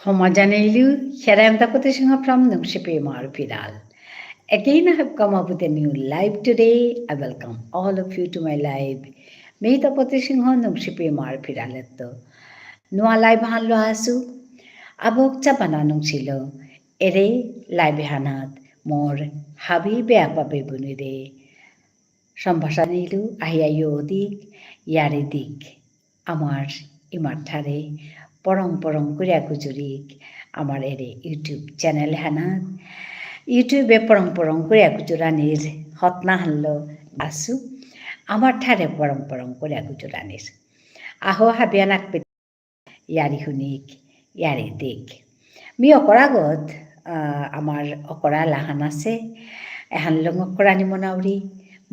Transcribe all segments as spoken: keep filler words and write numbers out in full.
হমা জানাইলু, here I am Tapati Singha from Nungshipi Imar Phiral. Again, I have come up with a new live today. I welcome all of you to my live. মি তপতি সিংহ নুংশিপি ইমার ফিরালেত্ত। নুয়া live হানলো আসু। আবক চাপানা নুংশিলো। এরে live হানাত মোর হাবি বেয়াপা বেবুনিরে সম্ভাষা নিলু, আহিয়া ইয়ো দিক, ইয়ারি দিক। আমার ইমার ঠারে পরং পরং করিয়া গুজুরিক, আমার এরে YouTube channel হানাত। YouTube-এ পরং পরং করিয়া গুজুরানির হতনা হানলো আসু, আমার ঠারে পরং পরং করিয়া গুজুরানির। আহো হাবিয়ান আকপে ইয়ারি হুনিক, ইয়ারি দিক। মি অকরাগত, আহ, আমার অকরা লাহান আছে, এহান লং অকরানি মনাউরি,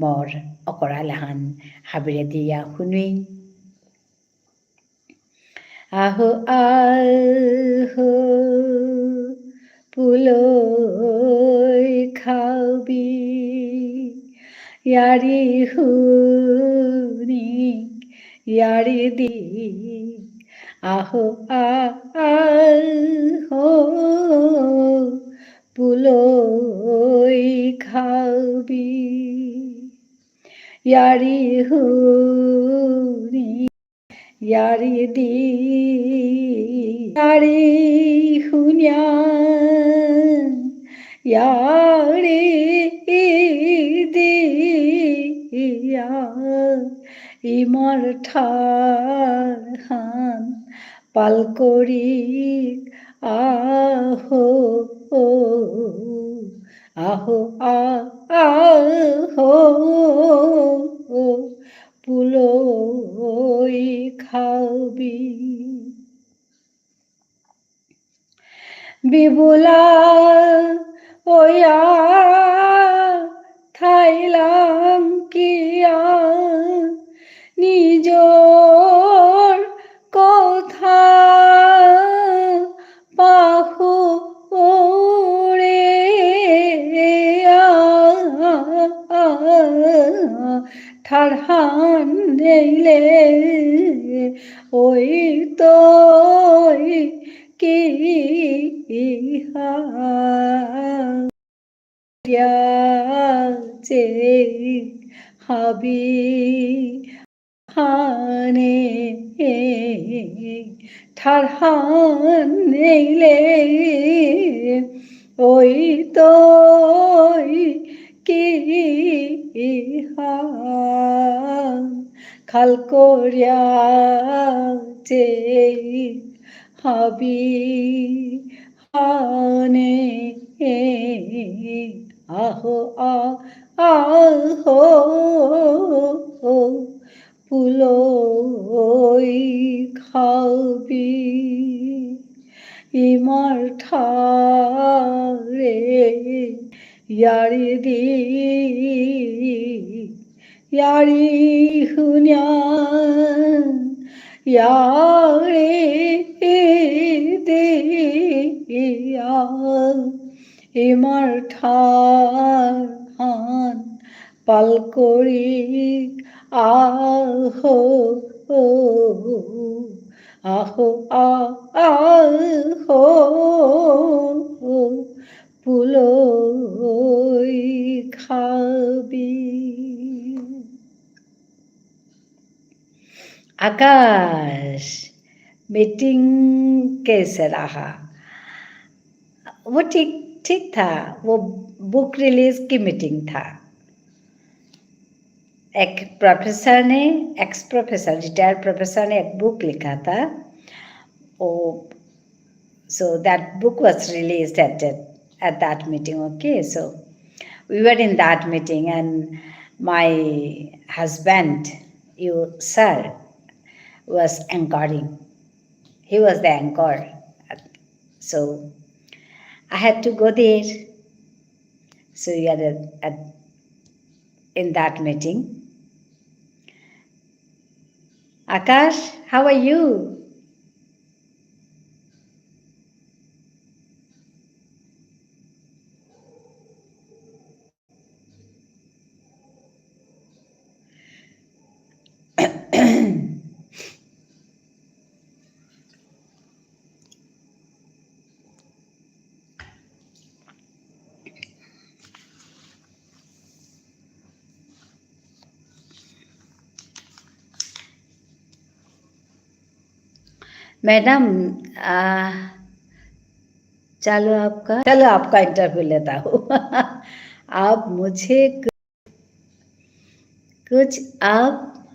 মোর অকরা লাহান হাবিরে দিয়া হুনুই। আহো, আহো, পুলই খাবি, ইয়ারি হুনিক, ইয়ারি দিক। আহো, আ-, আহো, পুলই খাবি, ইয়ারি হুনি, ইয়ারি দি, ইয়ারি হুনিয়া, ইয়ারি দিয়া, ইমার ঠারহান পাল করিক, আহো, আহো, আ-, আহো, পুলই খাবি। বিবুলা ওয়া থাইলাং কিয়া নিজর কথা পাহুরিয়া ঠারহান নেইলে ওই তই কি হা। চেই হাবি হানে ঠারহান নেইলে ওই তই কি হা। খাল করিয়া চেই হাবি হানে আহো, আ-, আহো, পুলই খাবি। ইমার ঠারে ইয়ারি দি, ইয়ারি হুনিয়া, ইয়ারি দিয়া, ইমার ঠারহান পাল করিক, আহো, আহো, আ-, আহো, পুলই খাবি। आकाश, मीटिंग कैसे रहा? वो ठीक, ठीक था। वो बुक रिलीज की मीटिंग था। एक प्रोफेसर ने, एक्स प्रोफेसर, रिटायर्ड प्रोफेसर ने एक बुक लिखा था। वो, so that book was released at that, at that meeting, okay? So we were in that meeting and my husband, you sir, was anchoring. He was the anchor. So I had to go there. So you are at, at, in that meeting. Akash, how are you? Madam, आ, चलो आपका, चलो आपका इंटरव्यू लेता हूँ। आप मुझे कु-, कुछ आप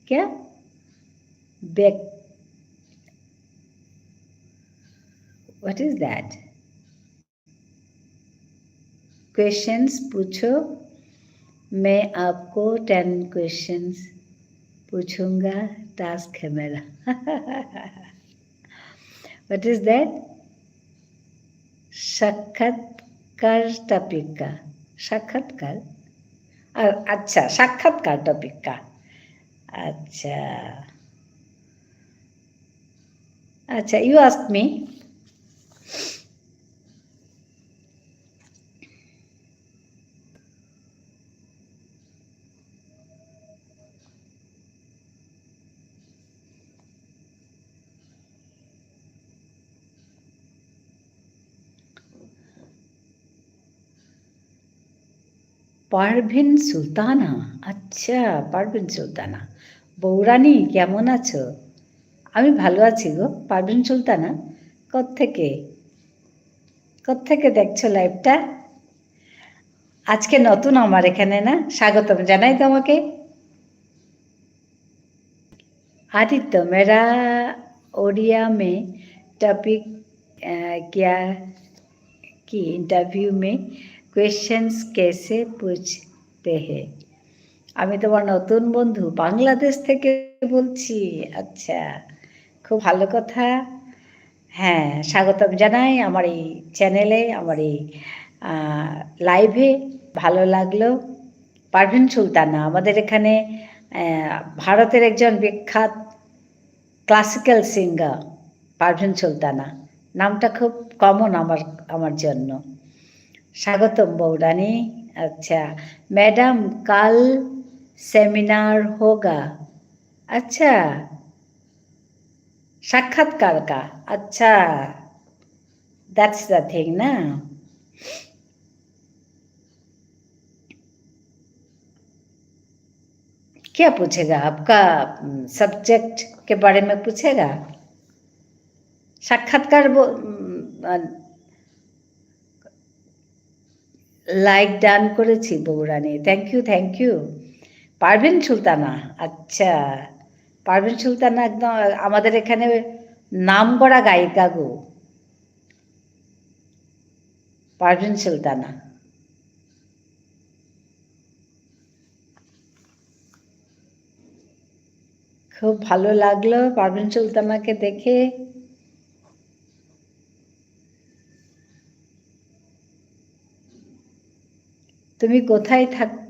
क्या? बेक-, what is that? क्वेश्चंस पूछो, मैं आपको टेन क्वेश्चंस पूछूंगा, टास्क है मेरा। What is that? সাক্ষাৎকার টপিক কা? সাক্ষাৎকার? আর, আচ্ছা, সাক্ষাৎকার টপিক কা? আচ্ছা। আচ্ছা, you ask me. পারভিন সুলতানা, আচ্ছা, পারভিন সুলতানা। বৌরানী, কেমন আছো? আমি ভালো আছি গো। পারভিন সুলতানা, কোত্থেকে? কোত্থেকে দেখছো লাইভটা? আজকে নতুন আমার এখানে না? স্বাগতম জানাই তোমাকে। আদিত্য, मेरा ओडिया में टॉपिक, अ, क्या कि इंटरव्यू में क्वेश्चंस कैसे पूछते हैं? আমি তোমার নতুন বন্ধু, বাংলাদেশ থেকে বলছি। আচ্ছা, খুব ভালো কথা। হ্যাঁ, স্বাগতম জানাই আমার এই চ্যানেলে, আমার এই, আহ, লাইভে। ভালো লাগলো। পারভিন সুলতানা, আমাদের এখানে, আহ, ভারতের একজন বিখ্যাত ক্লাসিক্যাল সিঙ্গার, পারভিন সুলতানা। নামটা খুব কমন আমার, আমার জন্য। স্বাগতম বৌরানী। আচ্ছা, ম্যাডাম, কাল সেমিনার হোগা? আচ্ছা, সাক্ষাৎকার কা? আচ্ছা, that's the thing না? क्या पूछेगा? आपका, उम, सब्जेक्ट के बारे में पूछेगा? সাক্ষাৎকার ব-, উম, আ, লাইক ডান করেছি বৌরানী। Thank you, thank you। Parvin সুলতানা, আচ্ছা। পারভিন সুলতানা একদম আমাদের এখানে নাম করা গায়িকা গো। পারভিন সুলতানা। খুব ভালো লাগলো পারভিন সুলতানাকে দেখে। তুমি কোথায় থাক-,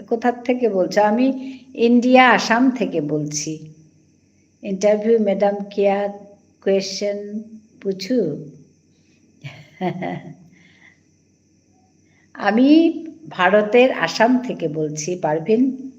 কোথা থেকে বলছো? আমি ইন্ডিয়া, আসাম থেকে বলছি। इंटरव्यू मैडम क्या क्वेश्चन पूछू? আমি ভারতের আসাম থেকে বলছি, পারভিন।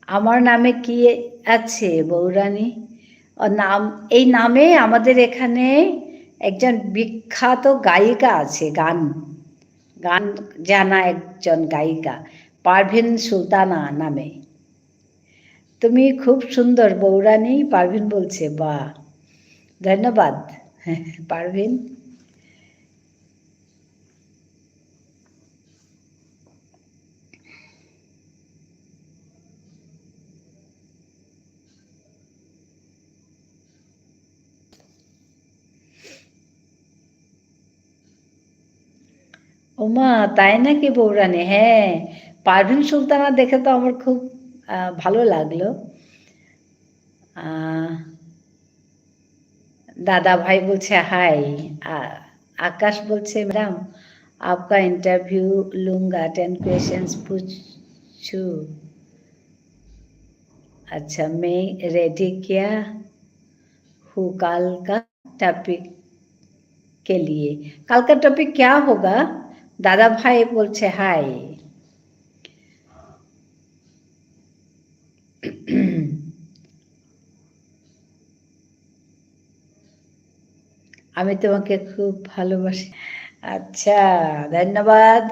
আমার নামে কি আছে, বৌরানী? ও নাম, এই নামে আমাদের এখানে একজন বিখ্যাত গায়িকা আছে, গান, গান জানা একজন গায়িকা, পারভিন সুলতানা নামে। তুমি খুব সুন্দর, বৌরানী, পারভিন বলছে। বাহ, ধন্যবাদ, পারভিন। ওমা, তাই নাকি বৌরানী? হ্যাঁ, পারভিন সুলতানা দেখে তো আমার খুব, আহ, ভালো লাগলো। আহ, দাদা ভাই বলছে হাই। আ-, আকাশ বলছে, "मैडम, आपका इंटरव्यू लूंगा, टेन क्वेश्चंस पूछू।" अच्छा, मैं रेडी क्या हूँ कल का टॉपिक के लिए। कल का टॉपिक क्या होगा? দাদা ভাই বলছে হাই। আমি তোমাকে খুব ভালোবাসি। আচ্ছা, ধন্যবাদ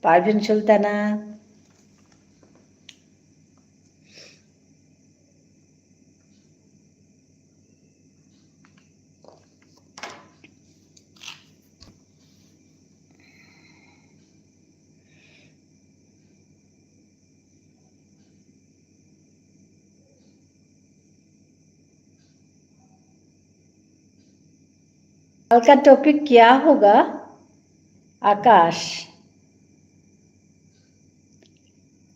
পারভিন সুলতানা। कल का टॉपिक क्या होगा? आकाश,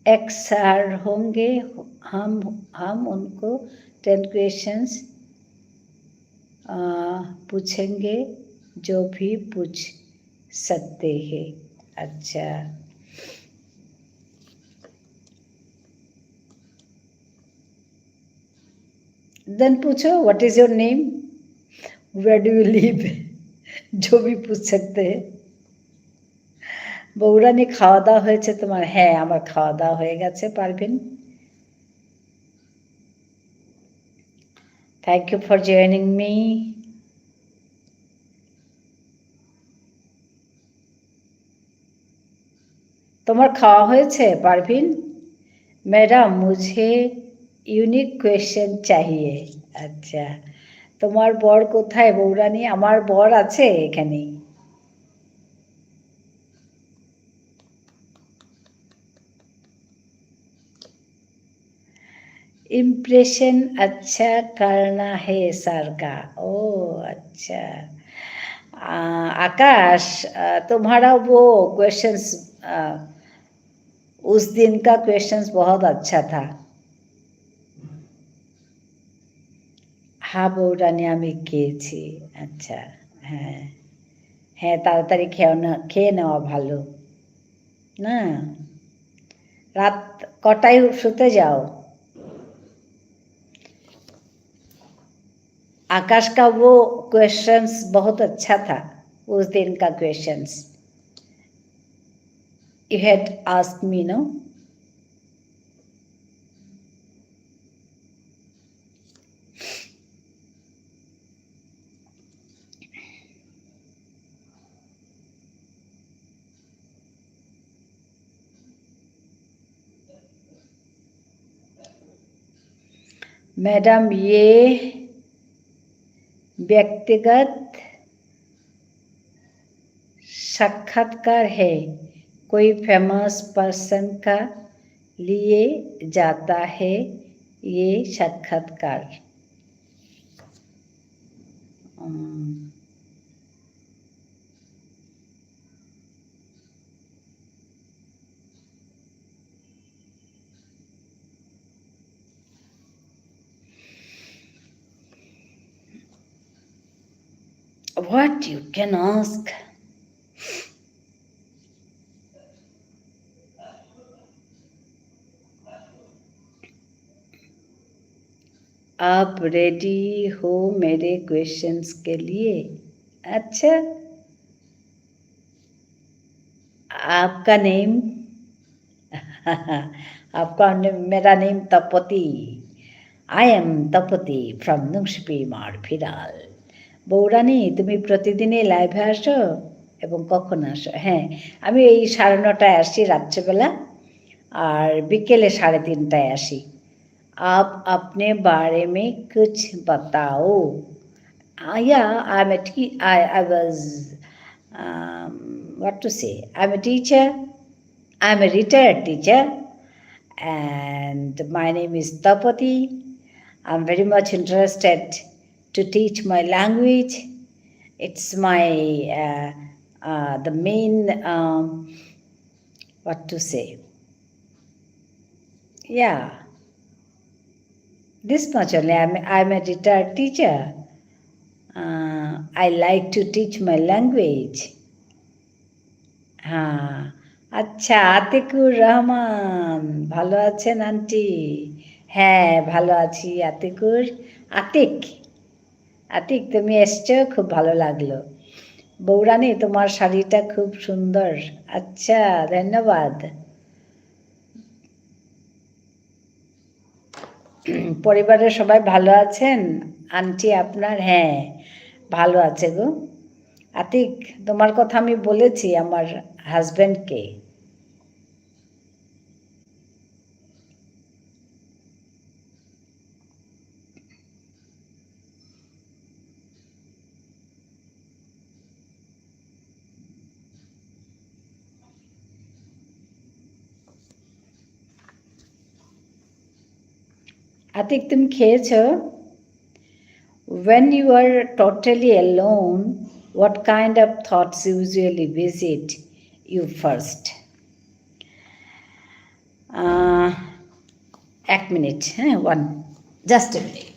एक सर होंगे, हम, हम उनको टेन क्वेश्चंस, आ, पूछेंगे, जो भी पूछ सकते हैं। अच्छा। Then पूछो, what is your name? Where do you live? जो भी पूछ सकते हैं। বৌরানী, খাওয়া দাওয়া হয়েছে তোমার? হ্যাঁ, আমার খাওয়া দাওয়া হয়ে গেছে, Parvin. Thank you for joining me. তোমার খাওয়া হয়েছে, পারভিন? ম্যাডাম, মুঝে ইউনিক কোয়েশ্চেন চাহিয়ে। আচ্ছা, তোমার বর কোথায়, বৌরানী? আমার বর আছে এখানে। इम्प्रेशन अच्छा करना है सर का। ओ, अच्छा। आ, आकाश, आ, तुम्हारा वो क्वेश्चंस, आ, उस दिन का क्वेश्चंस बहुत अच्छा था। হ্যাঁ, বৌরানী, আমি খেয়েছি। আচ্ছা, হ্যাঁ। হ্যাঁ, তাড়াতাড়ি খেয়ে না, খেয়ে নেওয়া ভালো। না? রাত কটায় শুতে যাও? आकाश का वो क्वेश्चंस बहुत अच्छा था, उस दिन का questions. You had asked me, no? Madam, ये व्यक्तिगत साक्षात्कार है, कोई फेमस पर्सन का लिए जाता है ये साक्षात्कार। हम्म। What you can ask? आप रेडी हो मेरे क्वेश्चंस के लिए? अच्छा, आपका नेम? आपका ने-, मेरा नेम तपति। I am Tapati from নুংশিপি ইমার ফিরাল। বৌরানী, তুমি প্রতিদিনই লাইভে আসো এবং কখন আসো? হ্যাঁ, আমি এই সাড়ে নটায় আসি রাত্রেবেলা, আর বিকেলে সাড়ে তিনটায় আসি। आप अपने बारे में कुछ बताओ। Uh, yeah, I'm a te-, I, I was, um, what to say? I'm a teacher. I'm a retired teacher, and my name is Tapati. I'm very much interested to teach my language. It's my, uh, uh, the main, um, what to say? Yeah. This much only. I'm, I'm a retired teacher. Uh, I like to teach my language. হ্যাঁ, আচ্ছা, আতিকুর রহমান, ভালো আছেন আন্টি? হ্যাঁ, ভালো আছি আতিকুর। আতিক, আতিক, তুমি এসছো, খুব ভালো লাগলো। বৌরানী, তোমার শাড়িটা খুব সুন্দর। আচ্ছা, ধন্যবাদ। পরিবারের সবাই ভালো আছেন? আন্টি আপনার? হ্যাঁ, ভালো আছে গো। আতিক, তোমার কথা আমি বলেছি আমার হাজব্যান্ডকে। আতিক, তুমি খেয়েছো? When you are totally alone, what kind of thoughts usually visit you first? আহ, এক মিনিট, হ্যাঁ, one, just a minute.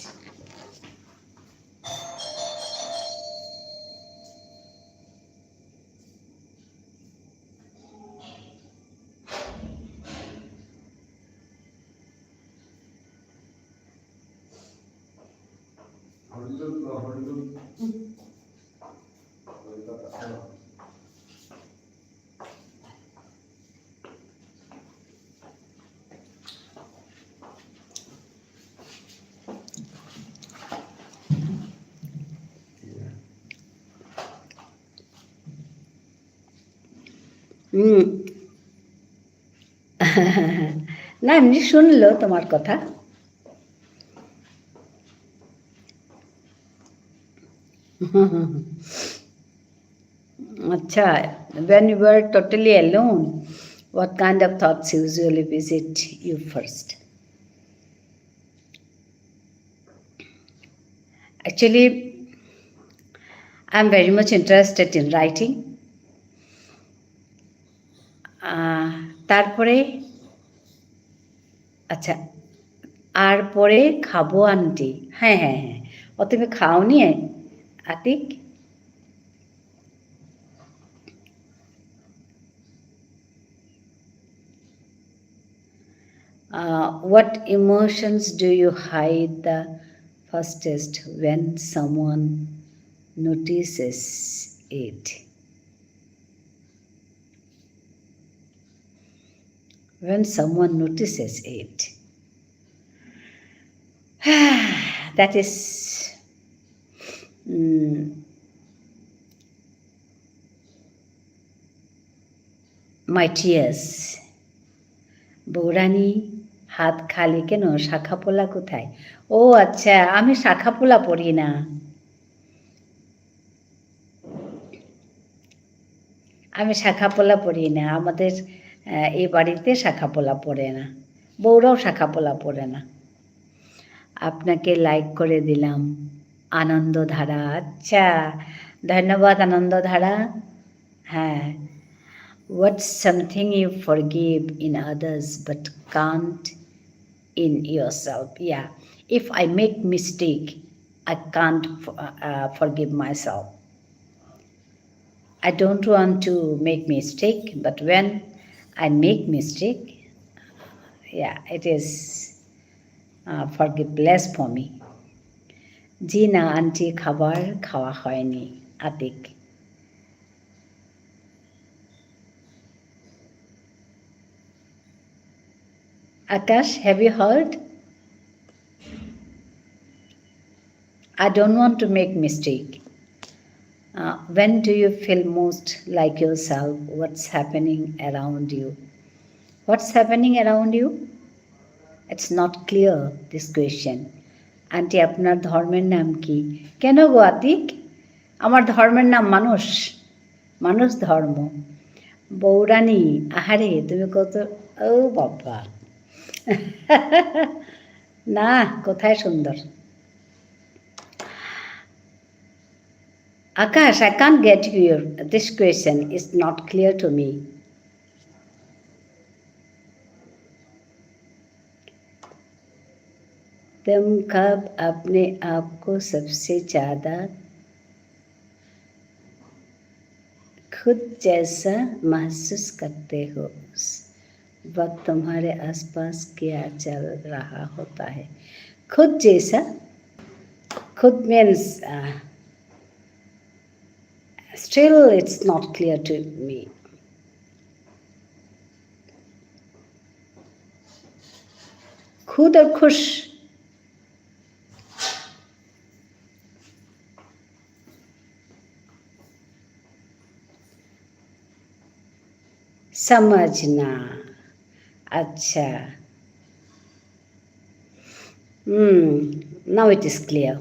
হুম। না, এমনি শুনলো তোমার কথা। আচ্ছা, when you were totally alone, what kind of thoughts usually visit you first? Actually, I'm very much interested in writing. আহ, তারপরে, আচ্ছা, আর পরে খাবো আন্টি। হ্যাঁ, হ্যাঁ, হ্যাঁ। ও, তুমি খাওনি, Atik? Uh, what emotions do you hide the fastest when someone notices it? When someone notices it. That is, mm, my tears. বৌরানী, হাত খালি কেন? শাখা পোলা কোথায়? ও আচ্ছা, আমি শাখা পোলা পড়ি না। আমি শাখা পোলা পড়ি না। আমাদের, আহ, এই বাড়িতে শাখা পোলা পড়ে না। বৌরাও শাখা পোলা পড়ে না। আপনাকে like করে দিলাম, আনন্দধারা। আচ্ছা, ধন্যবাদ আনন্দধারা। হ্যাঁ। What's something you forgive in others but can't in yourself? Yeah. If I make mistake, I can't f-, uh, uh, forgive myself. I don't want to make mistake, but when I make mistake, yeah, it is, uh, forgiveness for me. জি না, আন্টি, খাবার খাওয়া হয়নি, Atik. Akash, have you heard? I don't want to make mistake. Uh, when do you feel most like yourself? What's happening around you? What's happening around you? It's not clear, this question. Aunty, আপনার ধর্মের নাম কি? কেন গো আতিক? আমার ধর্মের নাম মানুষ, মানুষ ধর্ম। বৌরানী, আহারে, তুমি কত, ও বাবা। না, কোথায় সুন্দর? Akash, I can't get you. This question is not clear to me. तुम कब अपने आप को सबसे ज्यादा खुद जैसा महसूस करते हो? उस वक्त तुम्हारे आसपास क्या चल रहा होता है? खुद जैसा, खुद means, uh, still it's not clear to me. खुद और खुश। समझना। अच्छा। Hmm, now it is clear.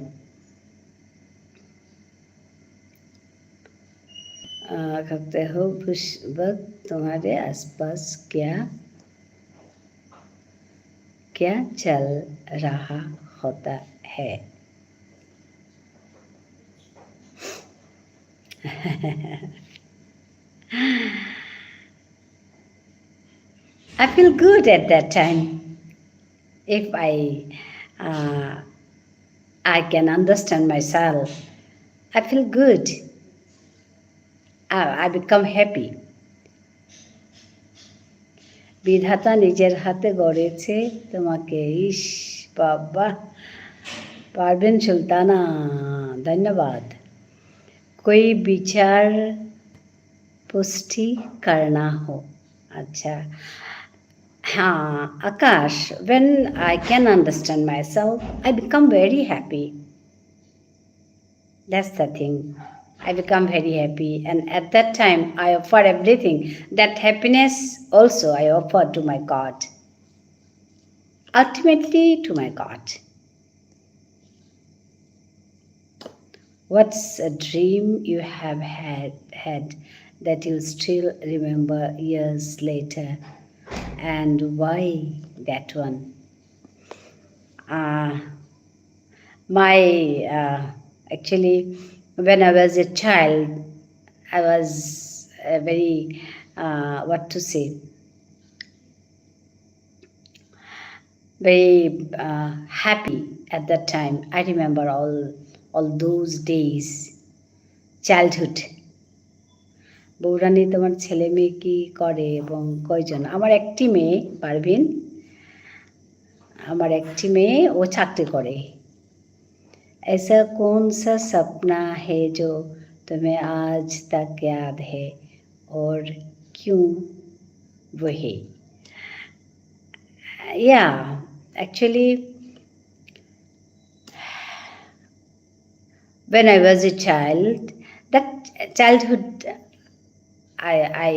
अ, कहते हो, उस वक्त तुम्हारे आसपास क्या, क्या चल रहा होता है? I feel good at that time. If I, uh, I can understand myself, I feel good. I, I become happy. বিধাতা নিজের হাতে গড়েছে তোমাকে। ইস, বাবা। পারভিন সুলতানা, ধন্যবাদ। कोई विचार पुष्टि करना हो। अच्छा। हाँ, आकाश, when I can understand myself, I become very happy. That's the thing. I become very happy, and at that time, I offer everything. That happiness also I offer to my God. Ultimately, to my God. What's a dream you have had, had that you still remember years later, and why that one? Uh, my, uh, actually, when I was a child, I was a very, uh, what to say, very, uh, happy at that time. I remember all, all those days, childhood. বৌরানী, তোমার ছেলে মেয়ে কি করে এবং কয়জন? আমার একটি মেয়ে, পারভিন। আমার একটি মেয়ে, ও চাকরি করে। ऐसा कौन सा सपना है जो तुम्हें आज तक याद है और क्यों वही? Yeah, actually, when I was a child, that childhood, I, I,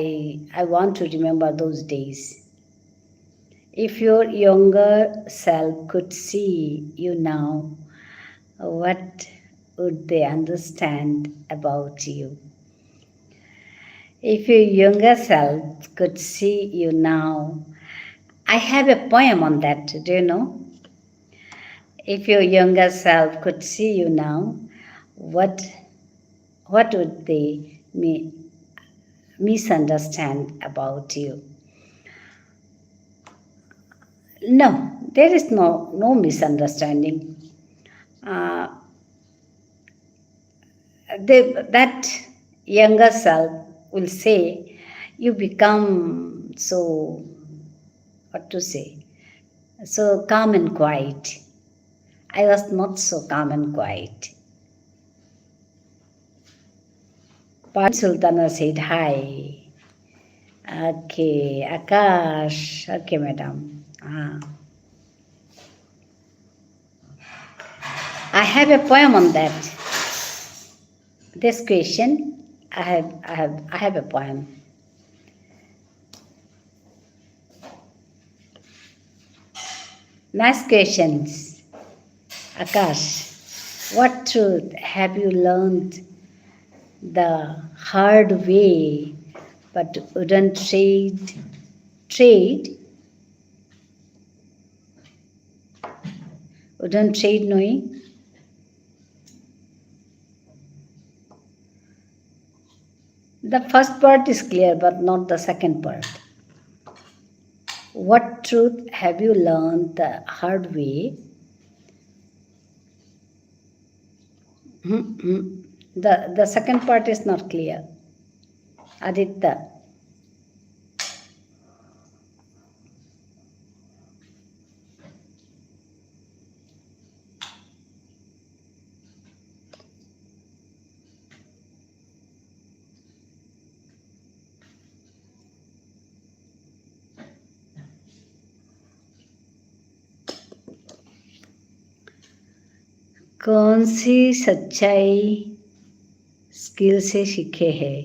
I want to remember those days. If your younger self could see you now, what would they understand about you? If your younger self could see you now, I have a poem on that, do you know? If your younger self could see you now, what, what would they mi-, misunderstand about you? No, there is no, no misunderstanding. Uh, the, that younger self will say, "You become so," what to say, "so calm and quiet." I was not so calm and quiet. But Sultana said hi. Okay, Akash. Okay, madam. Ah. I have a poem on that. This question, I have, I have, I have a poem. Nice questions. Akash, what truth have you learned the hard way but wouldn't trade, trade? Wouldn't trade, no? The first part is clear, but not the second part. What truth have you learned the hard way? Hmm, hmm. The, the second part is not clear. Aditya. कौन सी सच्चाई स्किल से सीखे है?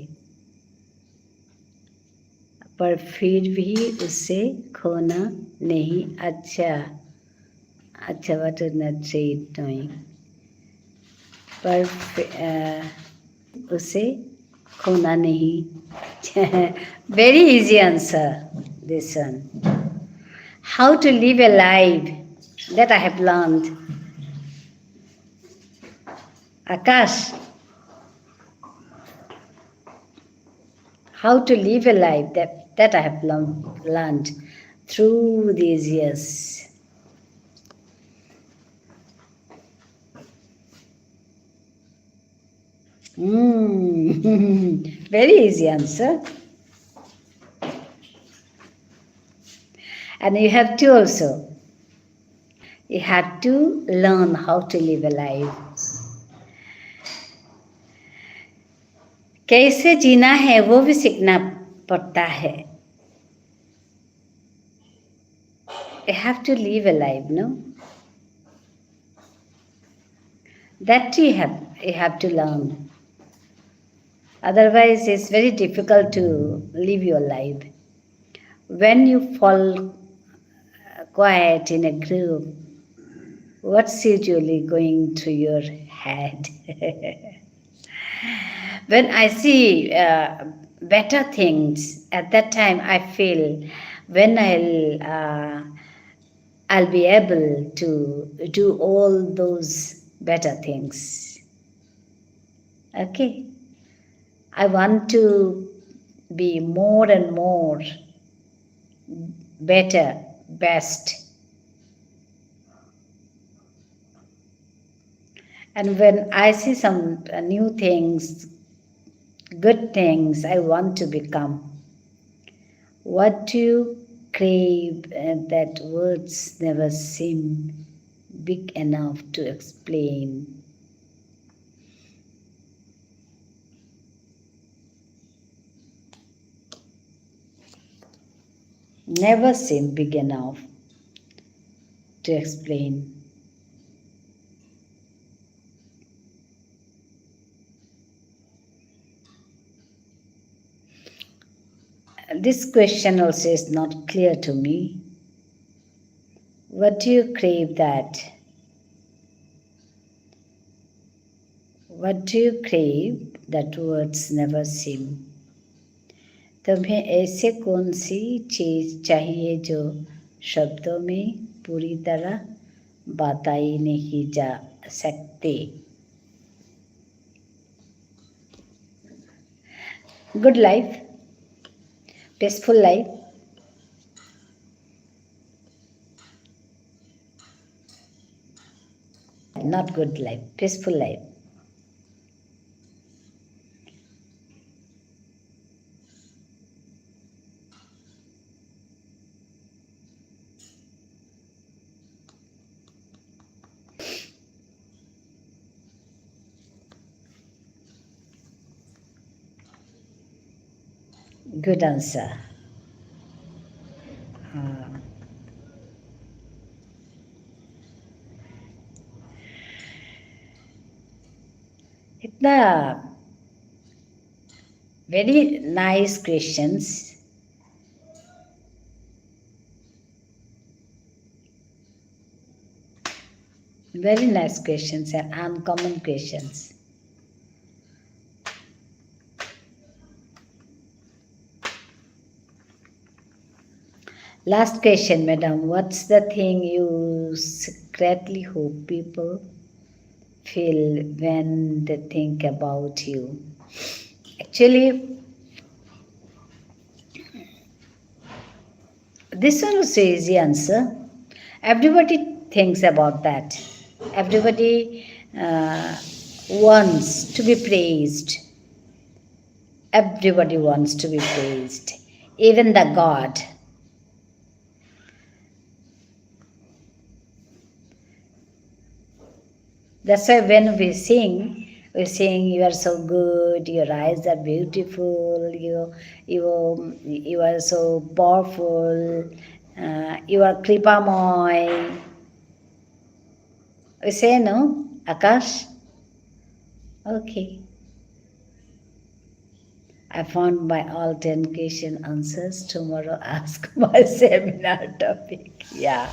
पर फिर भी उसे खोना नहीं। अच्छा, अच्छा, what is not say it knowing। पर फि-, अ, उसे खोना नहीं। Very easy answer, this one। How to live a life that I have learned। Akash, how to live a life that, that I have learned, learned through these years। Mm. Very easy answer। And you have to also, you have to learn how to live a life। कैसे जीना है, वो भी सीखना पड़ता है। You have to live a life, no? That you have, you have to learn। Otherwise, it's very difficult to live your life। When you fall, uh, quiet in a group, what's usually going through your head? When I see, uh, better things, at that time I feel when I'll, uh, I'll be able to do all those better things. Okay. I want to be more and more better, best. And when I see some, uh, new things, good things, I want to become. What do you crave, uh, that words never seem big enough to explain? Never seem big enough to explain. This question also is not clear to me. What do you crave that? What do you crave that words never seem? तुम्हें ऐसे कौन सी चीज चाहिए जो शब्दों में पूरी तरह बताई नहीं जा सकती? Good life, peaceful life, not good life, peaceful life. Good answer. हाँ। इतना very nice questions। Very nice questions and uncommon questions. Last question, madam. What's the thing you secretly hope people feel when they think about you? Actually, this one also easy answer. Everybody thinks about that. Everybody, uh, wants to be praised. Everybody wants to be praised. Even the God. That's why when we sing, we sing, "You are so good, your eyes are beautiful, you, you, you are so powerful, uh, you are kripamoy." We say, no, Akash? Okay. I found my all ten question answers. Tomorrow ask my seminar topic. Yeah.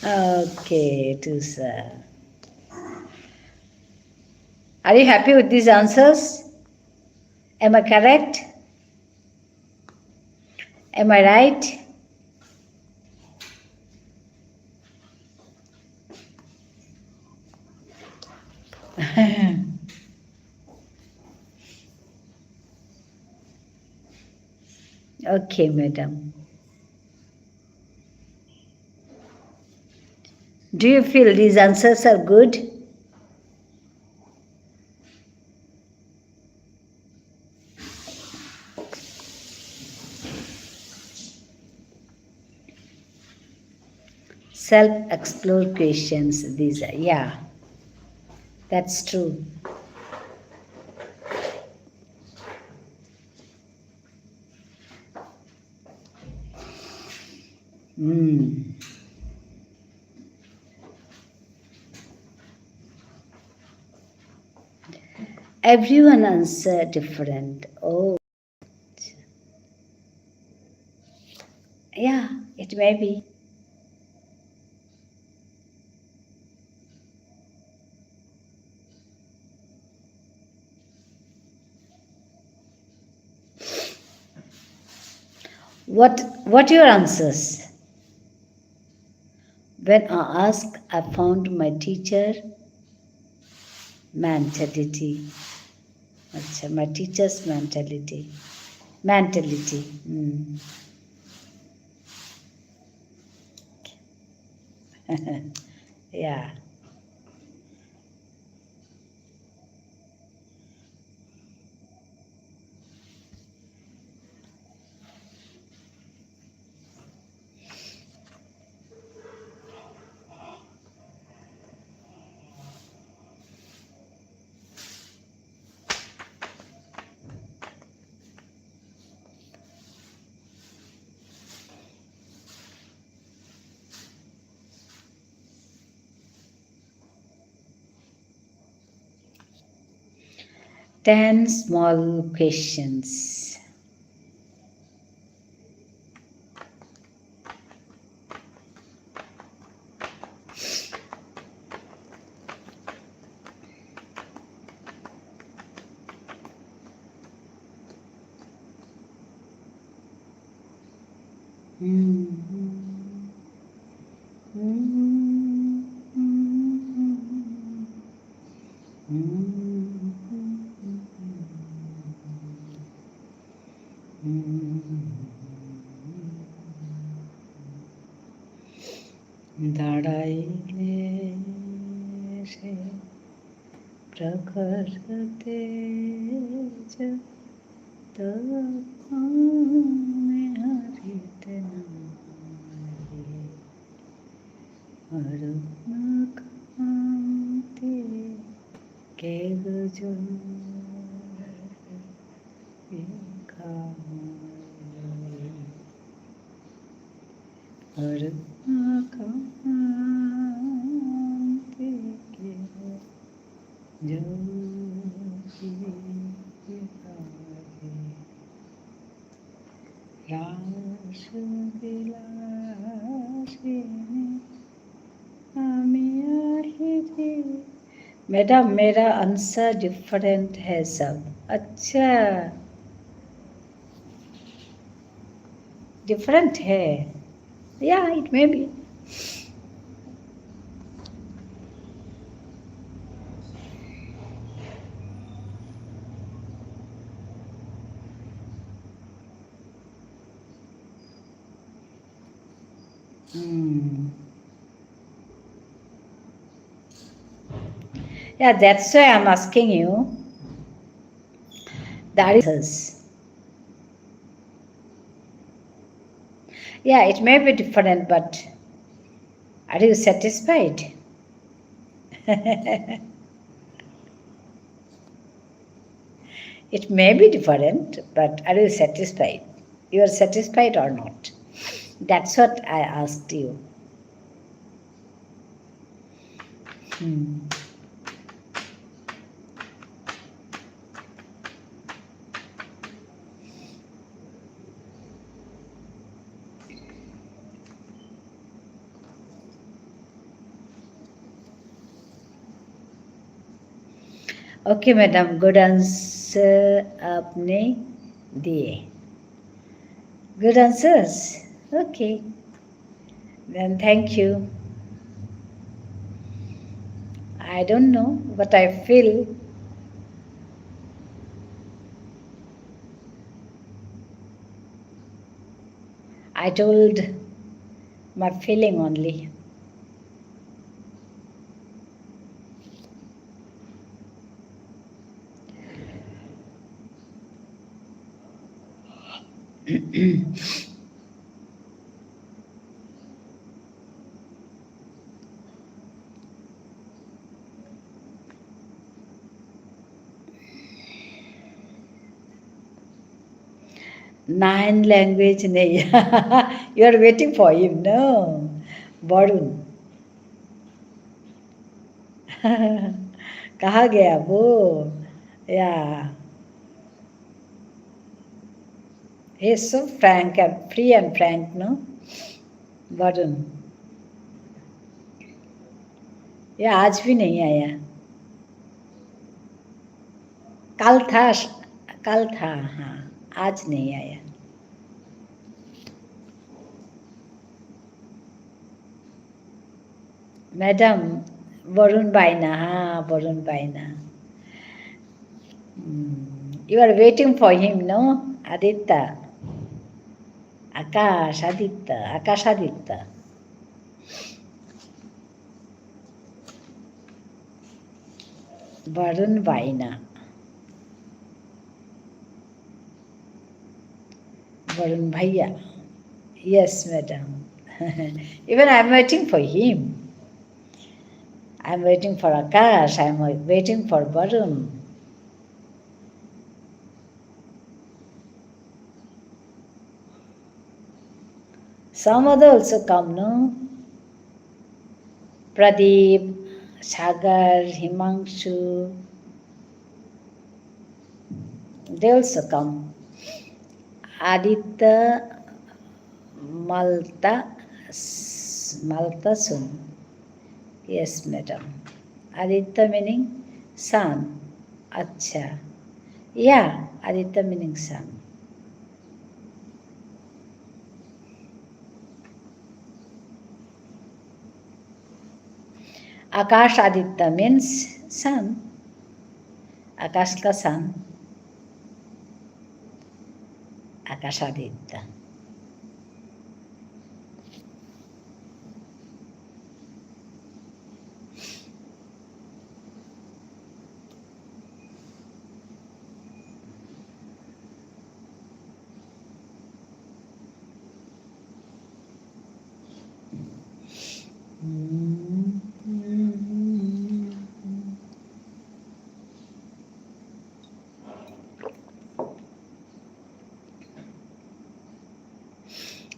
Okay, Tusa. Are you happy with these answers? Am I correct? Am I right? Okay, madam. Do you feel these answers are good? Self-explore questions, these are, yeah. That's true. Mm. Everyone answer different. Oh. Yeah, it may be. What, what your answers? When I ask, I found my teacher mentality. আচ্ছা, my teacher's mentality. Mentality. Hmm. Yeah. Ten small questions. দাঁড়াইলে সে প্রখর তেজ, তব পামে হরিত নারী। অরুণ কান্তি কে গো জল বিখায়। অরুণ কান্তি কে জ্যোতি বিখায়। রাস বিলাসিনী আমি আহিরি। Madam, मेरा answer different है सब। अच्छा, different है। Yeah, it may be. Hmm. Yeah, that's why I'm asking you. That is, yeah, it may be different, but are you satisfied? It may be different, but are you satisfied? You are satisfied or not? That's what I asked you. Hmm. Okay, madam, good answer आपने दिए। Good answers? Okay. Then thank you. I don't know, but I feel I told my feeling only. Nine language নেই। You are waiting for him, no? Varun. कहाँ गया वो? Yeah. He is so frank and free and frank, no? Varun. ये आज भी नहीं आया। कल था, कल था, हाँ, आज नहीं आया। Madam, वरुण बाइना, हाँ, वरुण बाइना। Hmm, you are waiting for him, no? Aditya. आकाश आदित्य, आकाश आदित्य। वरुण बाइना। Varun Bhaiya. Yes, madam. Even I am waiting for him. I am waiting for Akash. I am waiting for Varun. Some other also come, no? Pradeep, Sagar, Himangshu, they also come. Aditya, Malta, s-, Malta soon. Yes, madam. Aditya meaning sun. Acha. Yeah, Aditya meaning sun. Akash Aditya means sun. Akash ka sun. Akash Aditya.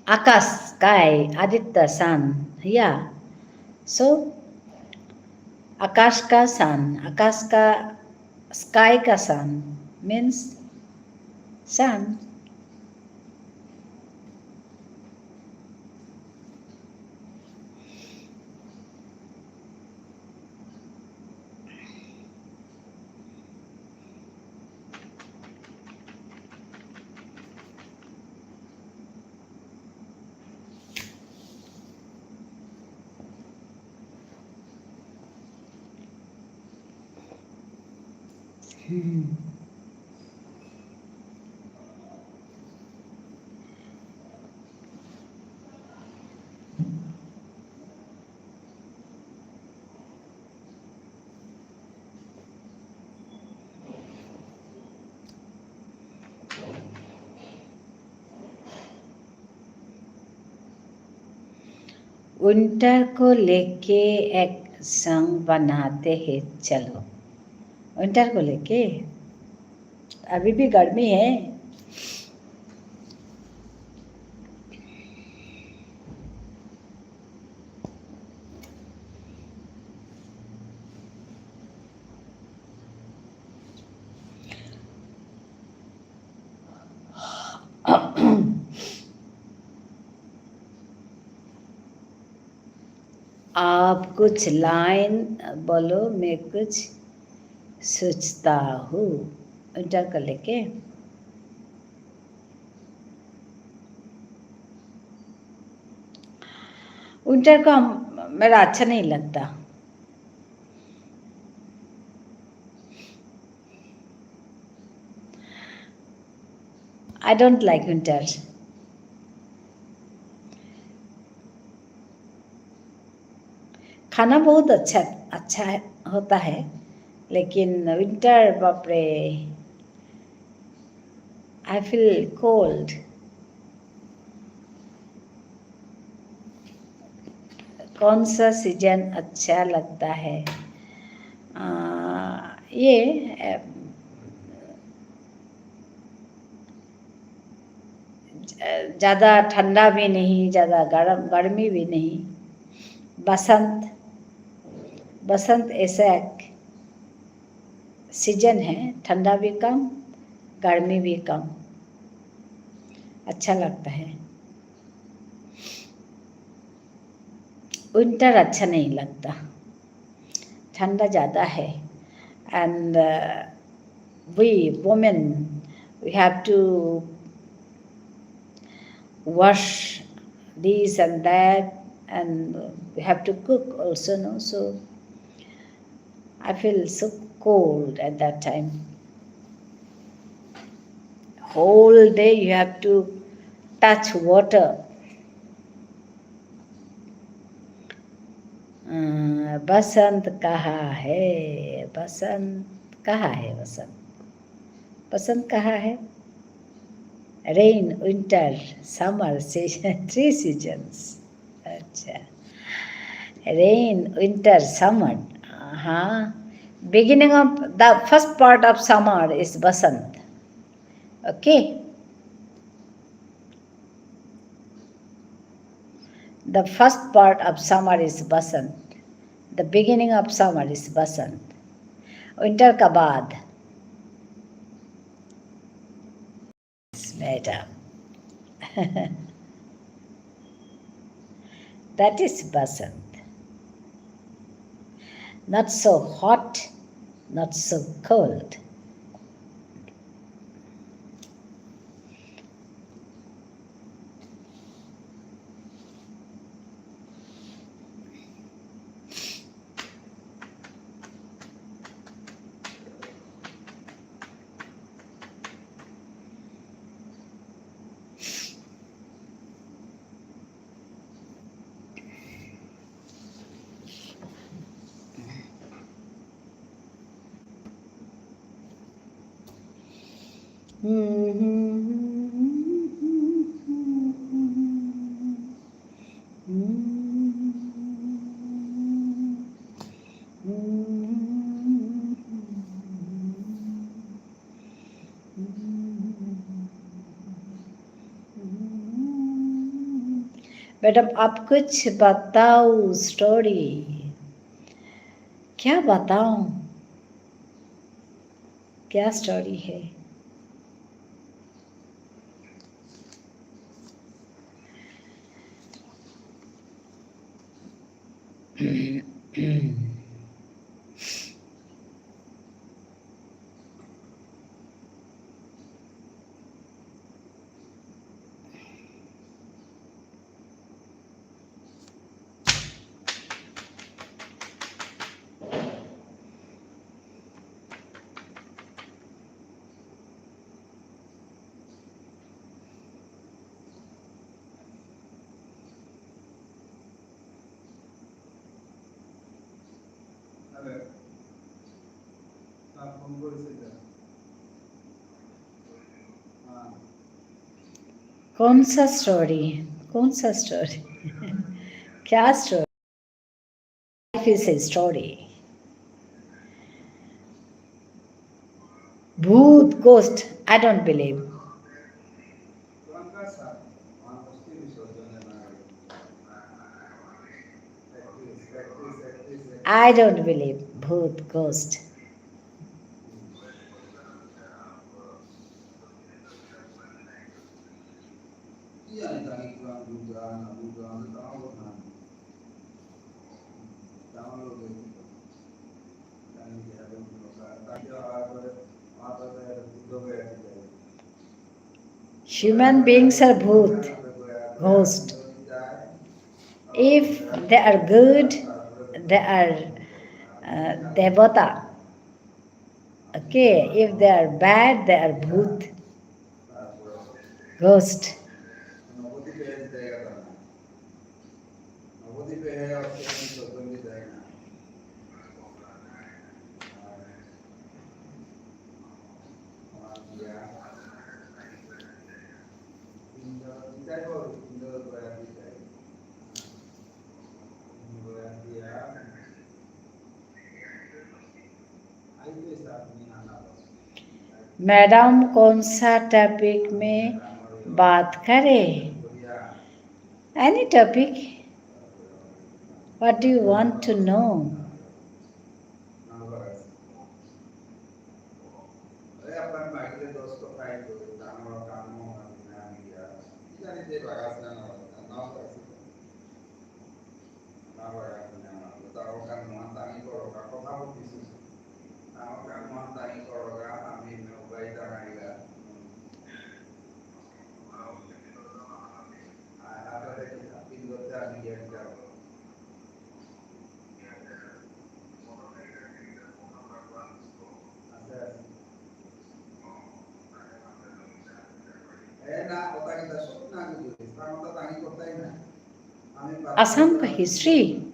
Akash, sky, Aditya, sun. Yeah. So, Akash ka sun, Akash ka, sky ka sun means sun. Winter को लेके एक song बनाते हैं, चलो। Winter को लेके? अभी भी गर्मी है। आप कुछ line बोलो, मैं कुछ सोचता हूँ। विंटर को लेके, विंटर को हम, मेरा अच्छा नहीं लगता। I don't like winter. खाना बहुत अच्छा, अच्छा है, होता है, लेकिन विंटर, बाप रे, I feel cold. कौन सा सीजन अच्छा लगता है? आ, ये, अ, ज-, ज़्यादा ठंडा भी नहीं, ज़्यादा गर्म, गर्मी भी नहीं। बसंत, बसंत ऐसा एक सीजन है, ठंडा भी कम, गर्मी भी कम, अच्छा लगता है। विंटर अच्छा नहीं लगता, ठंडा ज़्यादा है। And, uh, we women, we have to wash this and that, and we have to cook also, no? So I feel so cold at that time. Whole day you have to touch water. अ, बसंत कहाँ है? बसंत कहाँ है? बसंत, बसंत कहाँ है? Rain, winter, summer, season, three seasons. अच्छा। Rain, winter, summer. हाँ। Beginning of the first part of summer is Basant. Okay? The first part of summer is Basant. The beginning of summer is बसंत। विंटर का बाद, madam. That is Basant. Not so hot, not so cold. Madam, आप कुछ बताओ story। क्या बताऊं? क्या story है? कौन सा story? कौन सा story? क्या story? Life is a story. भूत, ghost, I don't believe. I don't believe भूत, ghost. Human beings are bhut, ghost. If they are good, they are uh, devata. Okay, if they are bad, they are bhut, ghost. Madam, कौन सा टॉपिक में बात करें? Any topic? What do you want to know? Assam का हिस्ट्री?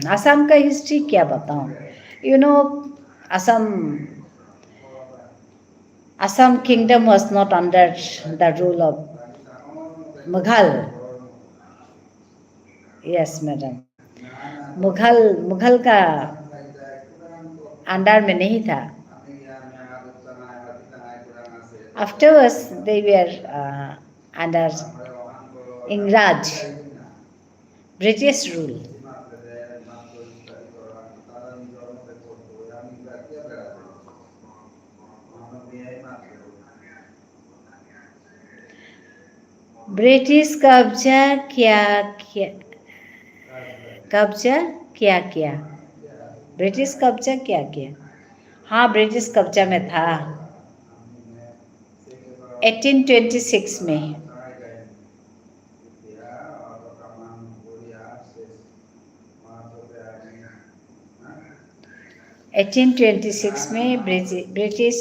आसाम का हिस्ट्री क्या बताऊं? You know, Assam, Assam kingdom was not under the rule of Mughal. Yes, madam. Mughal, मुगल का अंडर में नहीं था। Afterwards, they were uh, under Ingraj, British rule. British कब्जा क्या क्या, कब्जा क्या क्या? ब्रिटिश कब्जा क्या क्या? हाँ, ब्रिटिश कब्जा में था। एटीन ट्वेंटी सिक्स में। एटीन ट्वेंटी सिक्स में ब्रिटि-, ब्रिटिश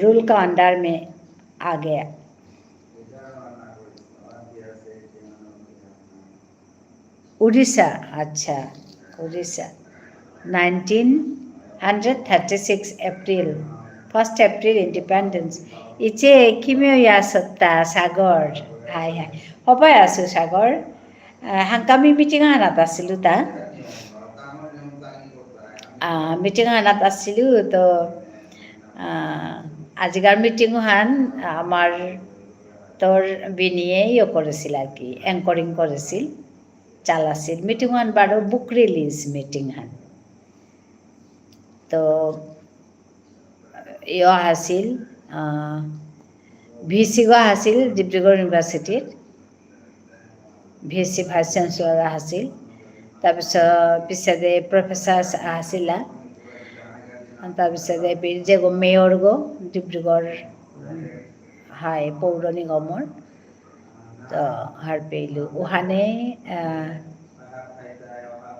रूल का अंडर में आ गया। उड़ीसा, अच्छा, Orissa. Nineteen hundred thirty six April, first April independence. इचे किमियो या सत्ता सागर, हाय हाय। हबाय आसु सागर। আহ, হাংকামি মিটিং আহানাত আসিলু তা। আহ, মিটিং আহানাত আসিলু তো, আহ, আজিকার মিটিং হান আমার তোর বিনিয়ে ইয়ে করেছিল আর কি, anchoring করেছিল, চালাছিল। মিটিং হান বারো বুক রিলিজ মিটিং হান। তো ইয় আছিল, আহ, ভিচি গ আছিল ডিব্ৰুগড় ইউনিভাৰ্চিটিত। ভিচি ভাইচ চেঞ্চেলৰ আছিল। তাৰপিছত পিছতে প্ৰফেচাৰ আছিলা। তাৰপিছতে বি-, যে গ মেয়ৰ গ ডিব্ৰুগড়, উম, হাই পৌৰ নিগমৰ। তো হারপেইলু। ওহানে, আহ,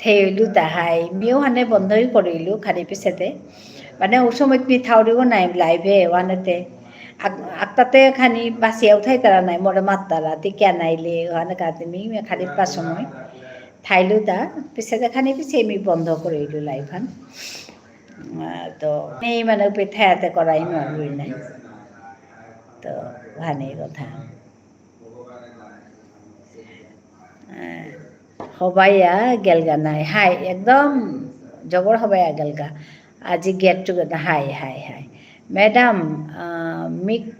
থেইলু তাহাই। মি ওহানে বন্ধই করিলু, খানি পিছেতে। মানে, ও সময় মি থাউরিও নাই লাইভে, ওহানেতে। আক-, আকতাতে খানি বাসিয়া উঠাই তারা নাই, মোরে মাত্তারা, তি কিয়া নাইলে, ওহানে কাতে মি, মি খানি পা সময়। থাইলু তা, পিছেতে খানি পিছে মি বন্ধ করিলু লাইভ হান। আহ, তো, নেই মানে, উপে থায়াতে করাই নুয়ারুই নাই। তো, ওহানে কথা। আহ, হবাইয়া গেলগা নাই। হাই, একদম জবর হবাইয়া গেলগা। আজি get together, hi, high, hi. Madam, আহ, মিক,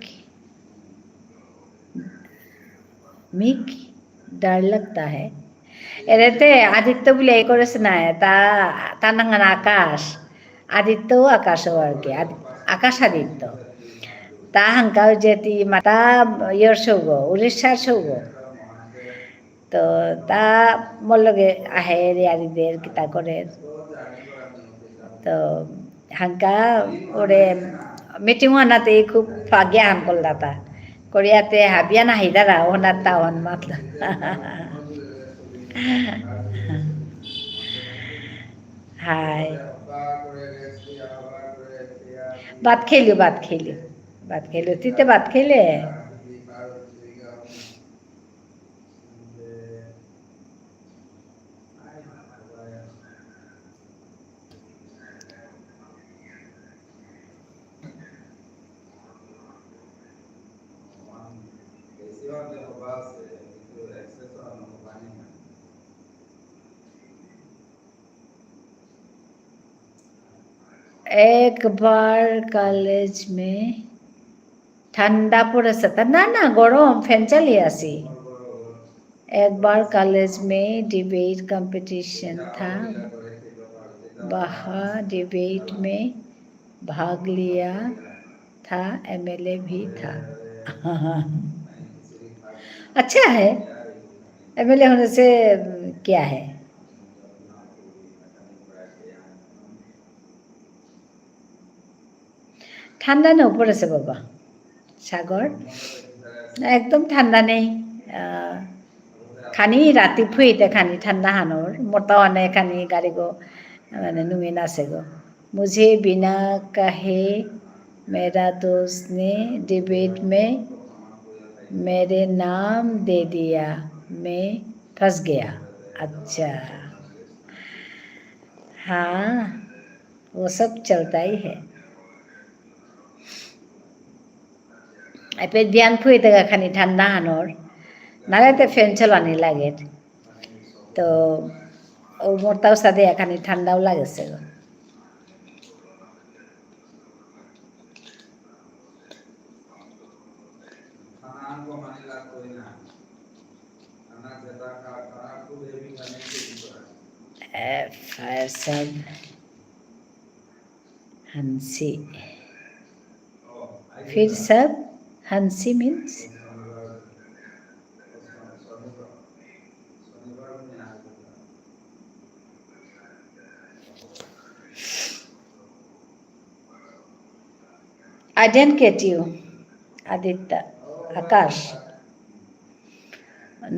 মিক ডর লাগতা হ্যায়। এরেতে আদিত্য বুলে এই করেছে না, তা, তা নাঙান আকাশ। আদিত্য আকাশ আর কি, আদি-, আকাশ আদিত্য। তা হাংকাও যে তি মাতা ইয়র সৌগ, উড়িষ্যার সৌগ। তো তা মোর লগে আহে রে আরি দের কিতা করে। তো হাঙ্কা ওরে মিটিং অনাতে খুব ফাগিয়া হান করলাতা। করিয়াতে হাবিয়া না হিদারা অনাতা অন মাতল। হাই। ভাত খেলিও, ভাত খেলিও। ভাত খেলিও। তিতে ভাত খেলে? एक बार कॉलेज में ঠান্ডা পড়েছে। তা না, না, গরম, ফ্যান চালিয়ে আছি। एक बार कॉलेज में डिबेट कंपटीशन था, वहाँ डिबेट में भाग लिया था, एमएलए भी था। अच्छा है, एमएलए होने से क्या है? ঠান্ডা না পড়েছে বাবা, সাগর। একদম ঠান্ডা নেই। আহ, খানি রাতি ফুইতে খানি ঠান্ডা হানোর, মোটা অনে খানি গাড়ি গো, মানে নুঙে নাচে গো। मुझे बिना कहे मेरा दोस्त ने डिबेट में मेरे नाम दे दिया, मैं फंस गया। अच्छा। हाँ, वो सब चलता ही है। এপে বিয়ান ফুইতে গা খানি ঠান্ডা হানোর, নালে তে ফ্যান চালানি লাগে। তো, ও মোরতাও সাথে খানি ঠান্ডাও লাগেছে গো। এ, ফায়ার সাব। हंसी। फिर सब हंसी means? I didn't get you, Aditya, আকাশ।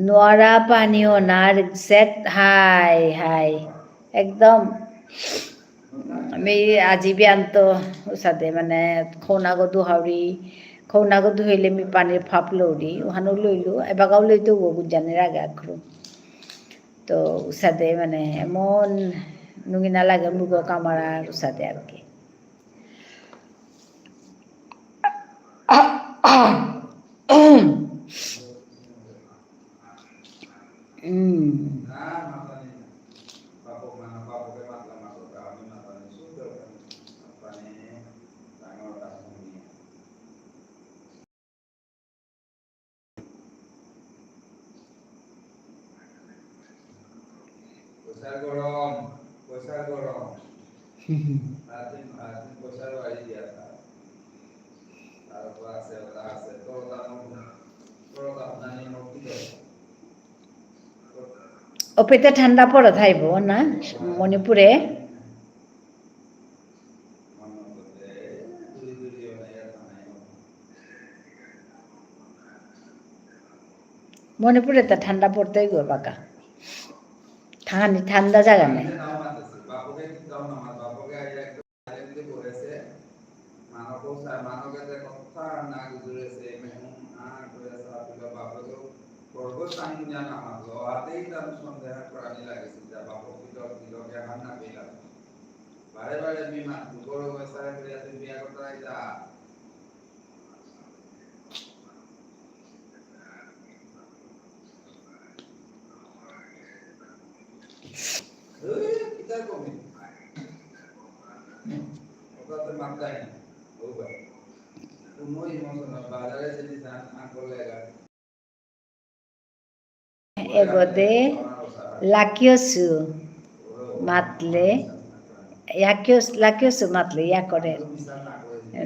নোয়ারা পানি ওনার exact, হাই, হাই। একদম। আমি আজি বিয়ান্ত উসাদে মানে খৌনাগো দুহাউরি, খৌনাগো দুহইলে মি পানির ফাপ লৌরি, উহানো লইলু, এবাগাও লইতে উগো গুজানির আগে আখরু। তো উসাদে মানে এমন নুঙিনা লাগে মুগো কামারার উসাদে আর কি। উম। পইচার গরম, পইচার গরম। আদিন, আদিন পইচার বাড়ি দিয়া থা। তারপর আছে, ওটা আছে, তো ওটা মন-, তো ওটা আপনার নিয়ে মন কি করে? ওপেতে ঠান্ডা পড়ে থাইব না মণিপুরে? মণিপুরে তো ঠান্ডা পড়তেই গো বাকা। ঠান-, ঠান্ডা জায়গা নেই। বারে বারে মি মাতলু, বড় হয়ে সারা করে এত বিয়া করতে হয় যা। এই, কিতা কমি? ওটাতে মাত্রাই নেই। ওবা। কোনো emotional, বাজারে যদি যান, আঙ্কল লেগা। এগোদে লাকিয়সু মাতলে, ইয়াকিয়স-, লাকিয়সু মাতলে ইয়া করে।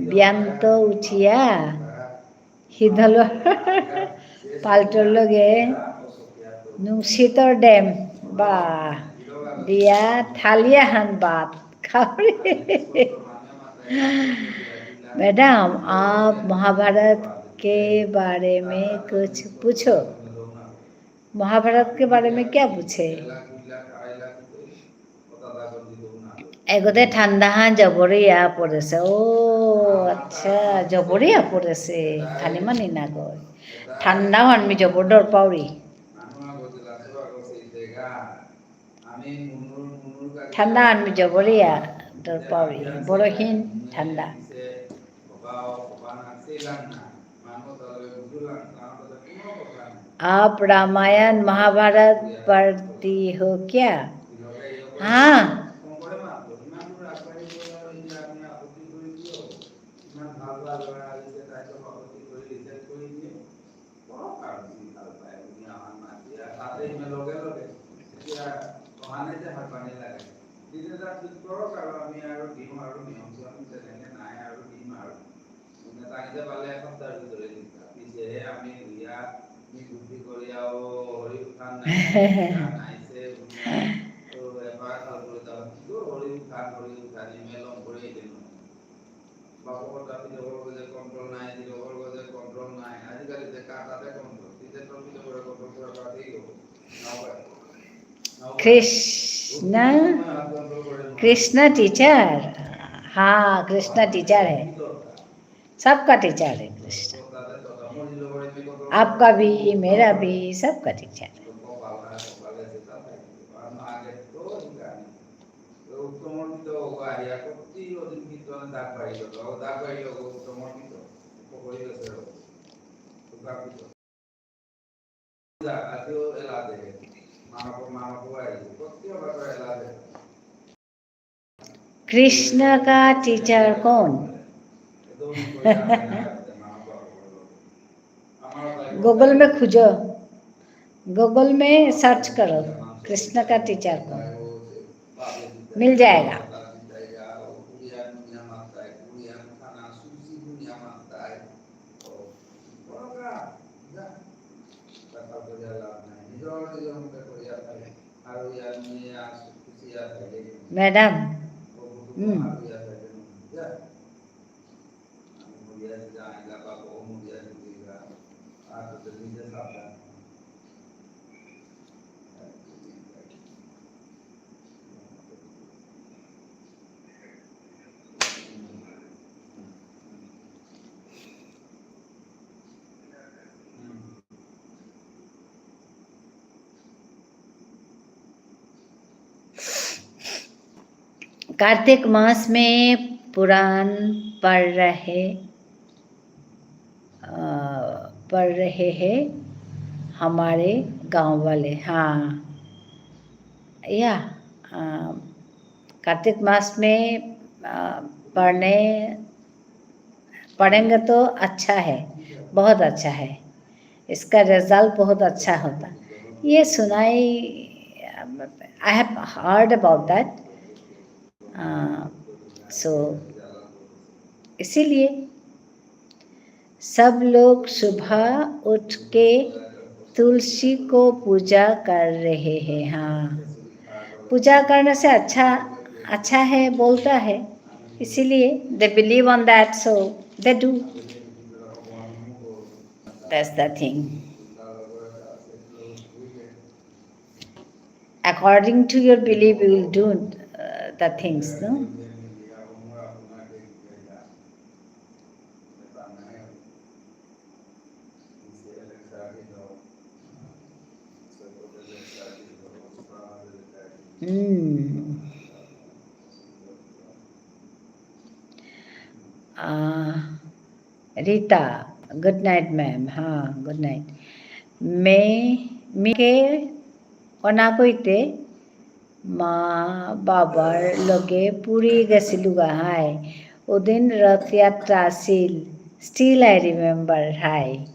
বিয়ান্ত উঠিয়া হিদল পাল্টর লগে নুংসিতর ডেম বা দিয়া থালিয়া হান ভাত খাওরি। मैडम, आप महाभारत के बारे में कुछ पूछो। महाभारत के बारे में क्या पूछे? এগোতে ঠান্ডা হান জবরিয়া পড়েছে। ও, আচ্ছা, জবরিয়া পড়েছে। খানি মানি না গো। ঠান্ডা হান মি জবর ডর পাউরি। ঠান্ডা হান মি জবরিয়া ডর পাউরি। বড়হীন ঠান্ডা। आप रामायण महाभारत पढ़ती हो क्या? हाँ। कृष्ण, कृष्ण टीचर। हाँ, कृष्ण टीचर है। सबका टीचर है कृष्ण। आपका भी, मेरा भी, सबका टीचर है। कृष्ण का टीचर कौन? गूगल में खोजो, गूगल में सर्च करो, कृष्ण का टीचर कौन, मिल जाएगा। मैडम, हम्म। कार्तिक मास में पुराण पढ़ रहे, अ, पढ़ रहे हैं हमारे गांव वाले। हाँ, या, अ, कार्तिक मास में, अ, पढ़ने, पढ़ेंगे तो अच्छा है, बहुत अच्छा है, इसका रिजल्ट बहुत अच्छा होता। ये सुनाई, I have heard about that। अ, so, इसीलिए सब लोग सुबह उठ के तुलसी को पूजा कर रहे हैं। हाँ, पूजा करने से अच्छा, अच्छा है बोलता है, इसीलिए they believe on that, so they do। That's the thing। According to your belief, you will do, uh, the things, no? Hmm. Ah, Rita, good night, ma'am. हाँ, good night। मैं, মিকে কনা কইতে মা বাবার লগে পুরী গেছিলুগা, হাই। ওদিন রথযাত্রা আছিল। Still I remember, হাই।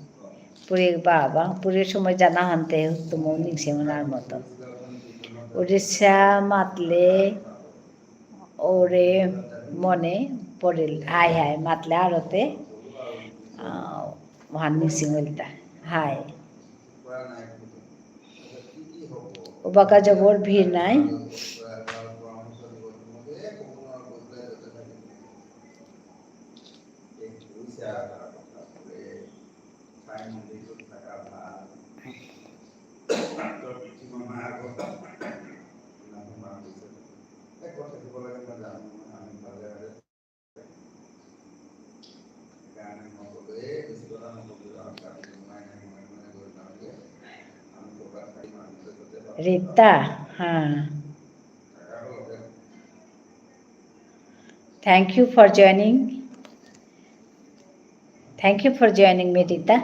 পুরী, বাবা, পুরীর সময় জানা হানতে তোমার নিংসে মনার মতো। উড়িষ্যা মাতলে ওরে মনে পড়িল, হাই হাই, মাতলে আরতে, আহ, ওহান নিংসিং হইলতা, হাই। ওবাকা জবর ভিড় নাই। রিতা, হ্যাঁ। Thank you for joining. Thank you for joining me, Rita.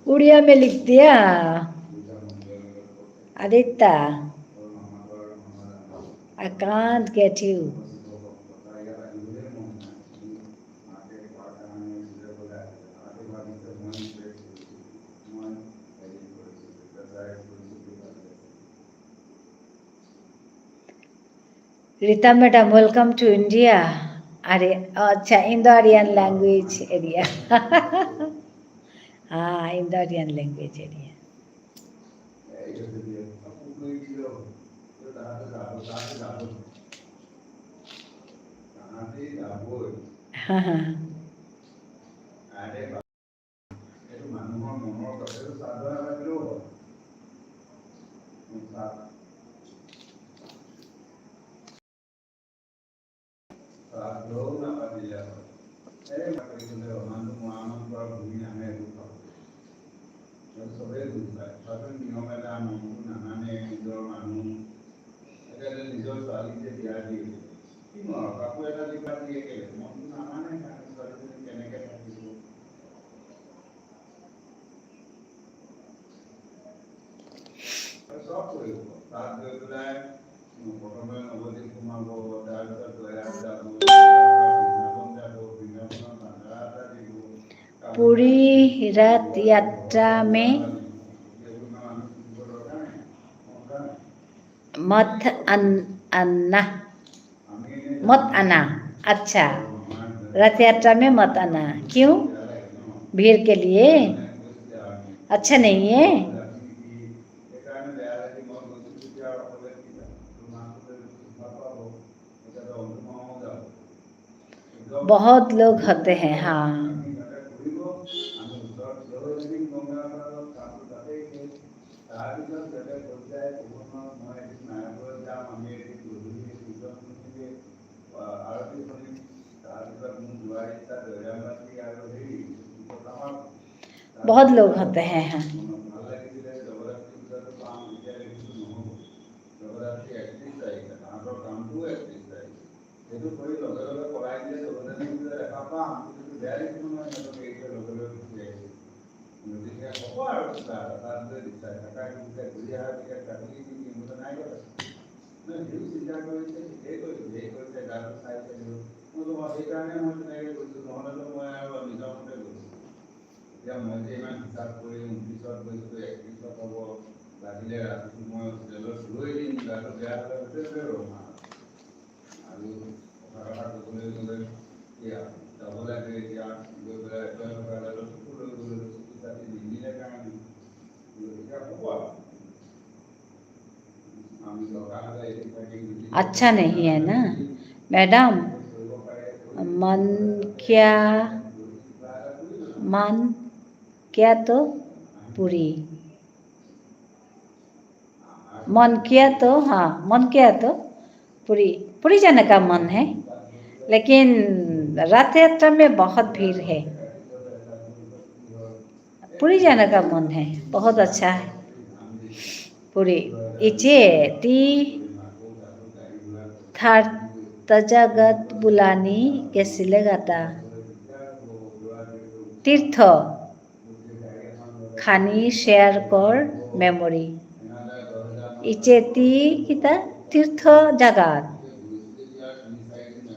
উড়িয়া মে লিখ দিয়া। Aditya, I can't get you. Rita madam, welcome to India. আরে, আচ্ছা, Indo-Aryan language area. হ্যাঁ, Indo-Aryan language area. হ্যাঁ, হ্যাঁ। এইটো মানুহৰ মনৰ কথা, এইটো শ্ৰাদ্ধ নাপাতিলেও হয়। শ্ৰাদ্ধ, শ্ৰাদ্ধও নাপাতিলে হয়। এই মাতিলে হয়, মানুহ মৰা মানুহ পৰা ভূমি নাহে, এইটো খাব। এইটো চবেই বুজি পায়। তথাপিও নিয়ম এটা, মনটো নামানে, নিজৰ মানুহ। এতিয়া যে নিজৰ ছোৱালীক যে বিয়া দিয়ে, কি মৰম, কাপোৰ এটা দিব দিয়ে কেলে? মনটো নামানে কাৰণে ছোৱালীজনী কেনেকে থাকিব? চব কৰিব। তাত গৈ পেলাই, উম, প্ৰথমে নৱদ্বীপ সোমাব, তাৰপিছত গয়াত যাব, বৃন্দাবন যাব, বৃন্দাবনত ভাণ্ডাৰা এটা দিব। পুৰী ৰথ যাত্ৰা মে এইবোৰ ইমান মানুহ থাকিব দৰকাৰ নাই। মত আন-, আনা। মত আনা। আচ্ছা। रथ यात्रा में मत आना। क्यों? भीड़ के लिए? अच्छा नहीं है? बहुत लोग होते हैं, हाँ। বহুত লোক হতে হ্যাঁ, হ্যাঁ। গতিকে হ'ব আৰু কিবা এটা, তাত গৈ বিচাৰি থাকা, ঘূৰি অহা টিকেট কাটি দি দিম, বোলে নাই কথা। মানে, সিও চিন্তা কৰিছে, ঠিকেই কৰিছে, হেৰি কৰিছে, গাটো চাই চাই দিওঁ। মই বোলো, "অ, সেইকাৰণে মই তেনেকে গৈছোঁ, নহ'লেতো মই আৰু নিজৰ মতে গৈছোঁ।" এতিয়া মই যে ইমান হিচাপ কৰিম, ঊনত্ৰিছত গৈছোঁ, একত্ৰিছত হ'ব, লাগিলে ৰাতিটো মই হোটেলত ৰৈ দিম, গাটো বেয়া হ'লে হোটেলতে ৰ'ম আৰু। আৰু কথা কথা ক'বলৈ গ'লে, এয়া, যাব লাগে এতিয়া, গৈ পেলাই এপইণ্ট থকা যায়, চকু লৈ গ'লে, চকু চাতি নিমিলে কাৰণে। গতিকে হ'ব আৰু। আমি দৰকাৰ হ'লে এদিন থাকিম, দুদিন থাকিম। अच्छा नहीं है ना, मैडम? मन क्या, मन क्या तो पूरी। मन किया तो, हाँ, मन किया तो पुरी, पुरी जाने का मन है, लेकिन रथ यात्रा में बहुत भीड़ है। पुरी जाने का मन है, बहुत अच्छा है। पुरी, इचे ती थार तजागत बुलानी गेसिलेगाता। तीर्थ খানি share কর memory। ইচেতি কিতা তীর্থ জাগাত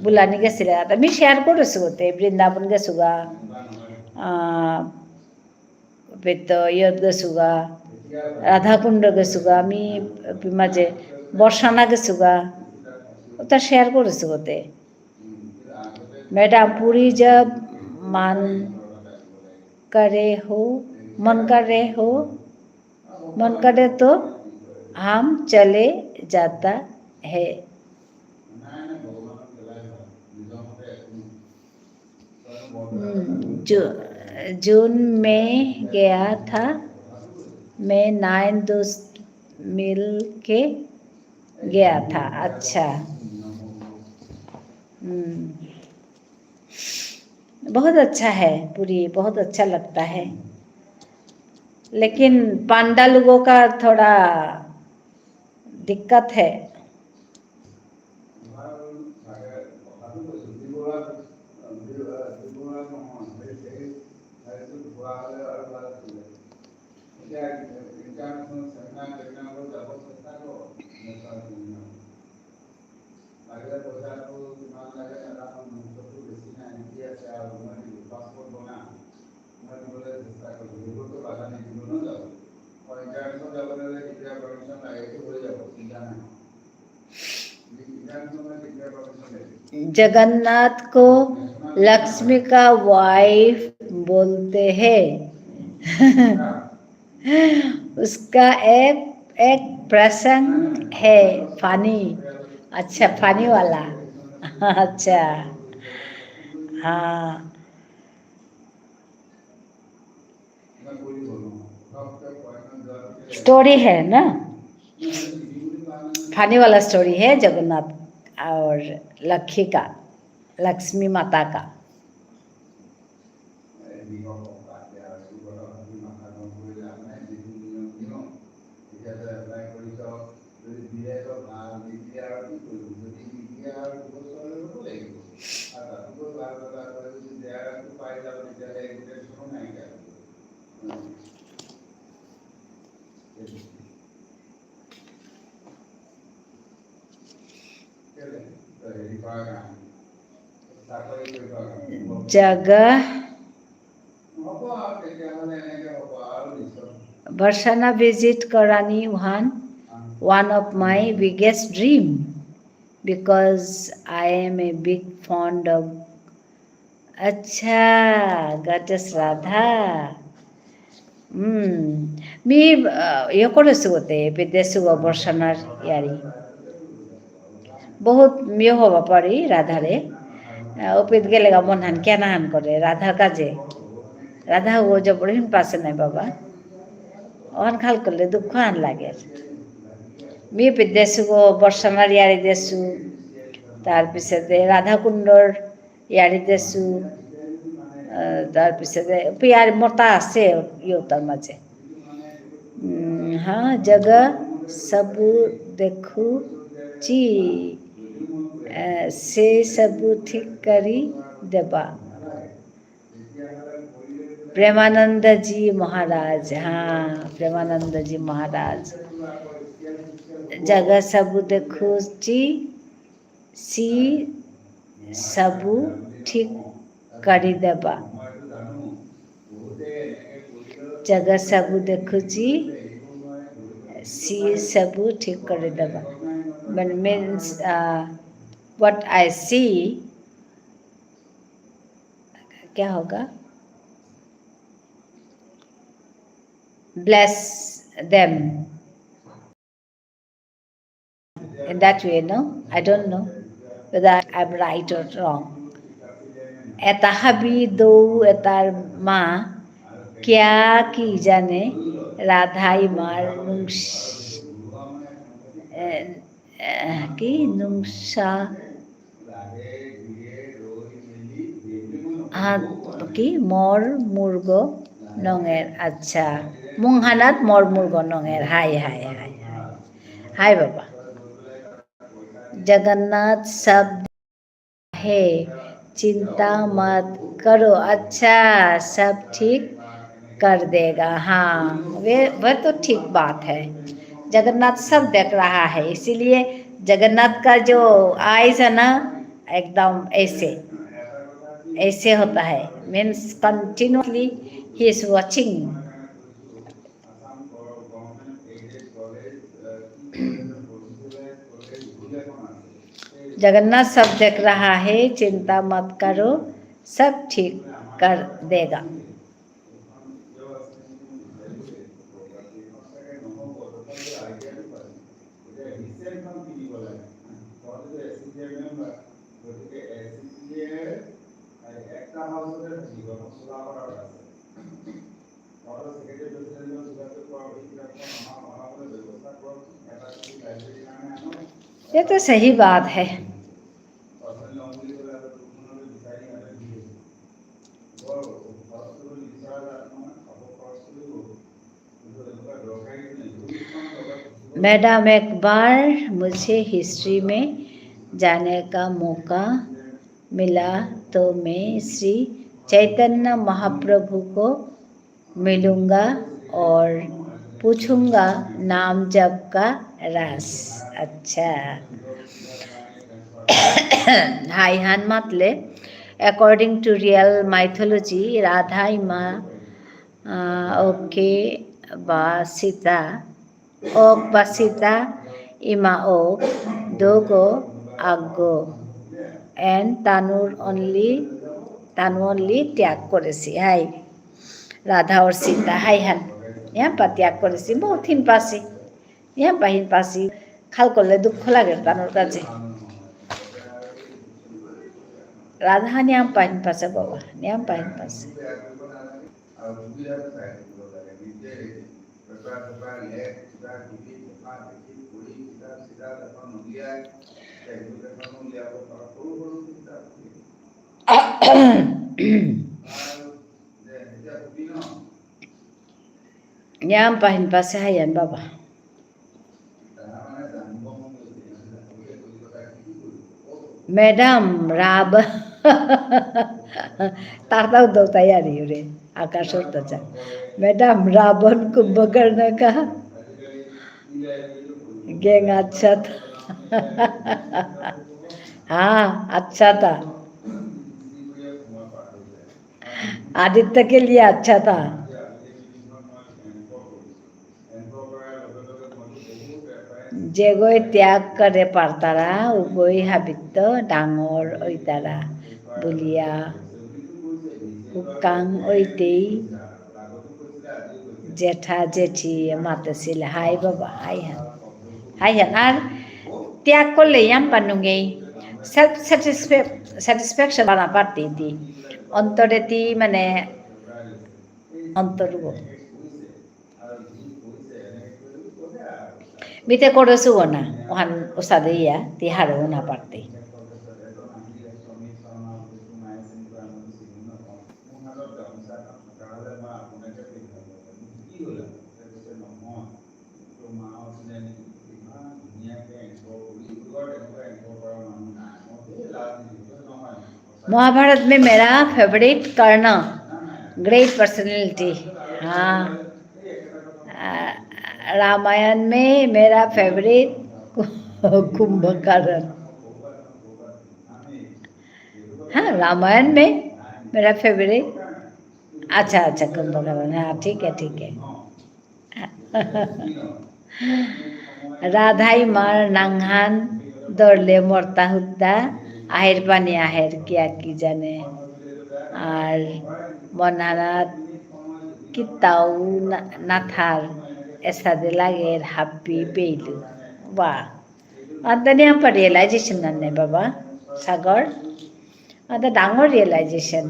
বুলানি গেছিলে। আমি share করেসু গতে, বৃন্দাবন গেসুগা, আহ, পেত ইয়ত গেসুগা, রাধাকুণ্ড গেসুগা, আমি মাঝে বর্ষানা গেসুগা, ওটা share করেসু গতে। Madam, পুরি জব মান करे हो, मन करे हो, मन करे तो हम चले जाता है। हम्म, जू-, जून में गया था, मैं नाइन दोस्त मिल के गया था। अच्छा। हम्म। बहुत अच्छा है पुरी, बहुत अच्छा लगता है। लेकिन पांडा लोगों का थोड़ा दिक्कत है। जगन्नाथ को लक्ष्मी का वाइफ बोलते हैं। उसका एक, एक प्रसंग है, फनी। अच्छा, फनी वाला। अच्छा, हाँ। स्टोरी है ना, फनी वाला स्टोरी है जगन्नाथ और लक्खी का, लक्ष्मी माता का। जगह बरসানা visit করানি ওহান one of my biggest dream because I am a big fond of আচ্ছা, goddess রাধা। হুম, মি, আহ, ইয়ে করেসু গতে, বিদেশে গো বর্ষানার ইয়ারি। বহুত মিয়ে হবা পারি রাধারে। আহ, অপিত গেলে গা মন হান কেনা হান করে, রাধার কাজে। রাধা ও জবরহীন পাশে নাই বাবা। অহান খাল করলে দুঃখ হান লাগে। মি বিদেশে গো বর্ষানার ইয়ারি দেসু। তার পিছতে রাধাকুণ্ডর ইয়ারি দেসু, আহ, তার পিছতে পিয়ার মতা আছে ইয়তার মাঝে। উম, হ্যাঁ, জগা সবু দেখুচি, আহ, সে সবু ঠিক করি দেবা। প্রেমানন্দজি মহারাজ, হ্যাঁ, প্রেমানন্দজি মহারাজ। জগা সবু দেখুচি, সি সবু ঠিক করি দেবা। জগা সবু দেখুচি, সি সবু ঠিক করি দেবা। But means, uh, what I see, क्या होगा? Bless them. In that way, no? I don't know whether I'm right or wrong. এটা হাবি দৌ এটার মা, কিয়া কি জানে, রাধাই মার নুংস-, এ, এ, কি নুংসা, হা, কি? মর মুরগ নঙের। আচ্ছা। মুংহানাত মর মুরগ নঙের। হাই, হাই, হাই, হাই। হাই বাবা। জগন্নাথ সব হে, চিন্তা মত করো। আচ্ছা, সব ঠিক कर देगा। हाँ, वे, वह तो ठीक बात है। जगन्नाथ सब देख रहा है, इसीलिए जगन्नाथ का जो eyes है ना, एकदम ऐसे, ऐसे होता है, means continuously he is watching। Jagannath सब देख रहा है, चिंता मत करो, सब ठीक कर देगा। ये तो सही बात है। मैडम, एक बार मुझे हिस्ट्री में जाने का मौका मिला तो मैं श्री चैतन्य महाप्रभु को मिलूंगा और पूछूंगा नाम जप का रास। अच्छा। হাইহান মাতলে, according to real mythology, Radha ইমা, আহ, ওকে বা সীতা, ওক বা সীতা, ইমা ওক, দুগো আগো, and তানুর only, তানু only ত্যাগ করেসি। হাই, রাধা আর সীতা, হাইহান। ইয়াম্পা ত্যাগ করেসি, বহুত হিনপাসি। ইয়াম্পা হিনপাসি, খাল করলে দুঃখ লাগে তানুর কাছে। রাধা নিয়াম্পা হিনপাসে বাবা, নিয়াম্পা হিনপাসে। নিয়াম্পা হিনপাসে হাইহান বাবা। ম্যাডাম রাব-, তাতাও দৌতাই আরি রে, আকাশ উড়তা চা। ম্যাডাম, রাবণ কুম্ভকর্ণ কা গ্যাং আচ্ছা থা। হ্যাঁ, আচ্ছা থা। আদিত্য কে লিয়ে আচ্ছা থা। যেগই ত্যাগ করে পারতারা, উগই হাবিত্ত ডাঙর অইতারা বুলিয়া হুকাং অইতেই জেঠা জেঠি মাতেসিল, হাই বাবা, হাইহান। হাইহান। আর ত্যাগ করলে ইয়াম্পা নুঙেই self satisfa-, satisfaction বানা পারতেই তি। অন্তরে তি মানে অন্তরগ। মিতে করেসু না, ওহান ওসাদে ইয়া, তি হারৌ না পারতে। महाभारत में मेरा फेवरेट कर्ण, ग्रेट पर्सनैलिटी। हाँ। आ, रामायण में मेरा फेवरेट कुंभकर्ण। हाँ, रामायण में मेरा फेवरेट। अच्छा, अच्छा, कुंभकर्ण। हाँ, ठीक है, ठीक है। রাধাই মার নাঙহান ধরলে মরতা হুদ্দা, আহের পানি আহের কিয়া কি জানে। আর মনহানাত কিতাও না, না থার, এসাদে লাগের হাব্বি পেইলু। বাহ। আদা নিয়াম্পা realization নানে বাবা, সাগর। আদা ডাঙর realization।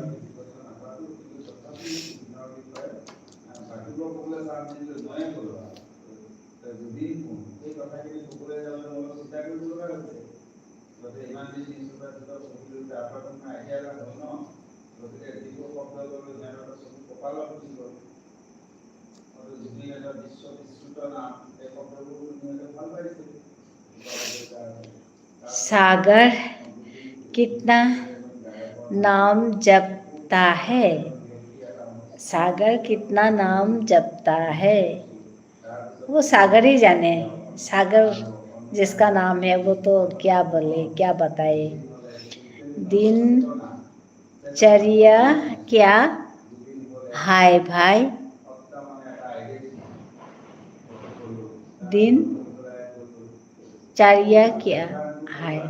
सागर कितना नाम जपता है, सागर कितना नाम जपता है, वो सागर ही जाने। सागर जिसका नाम है, वो तो क्या बोले, क्या बताए। दिन चर्या क्या है भाई? दिन चर्या क्या है?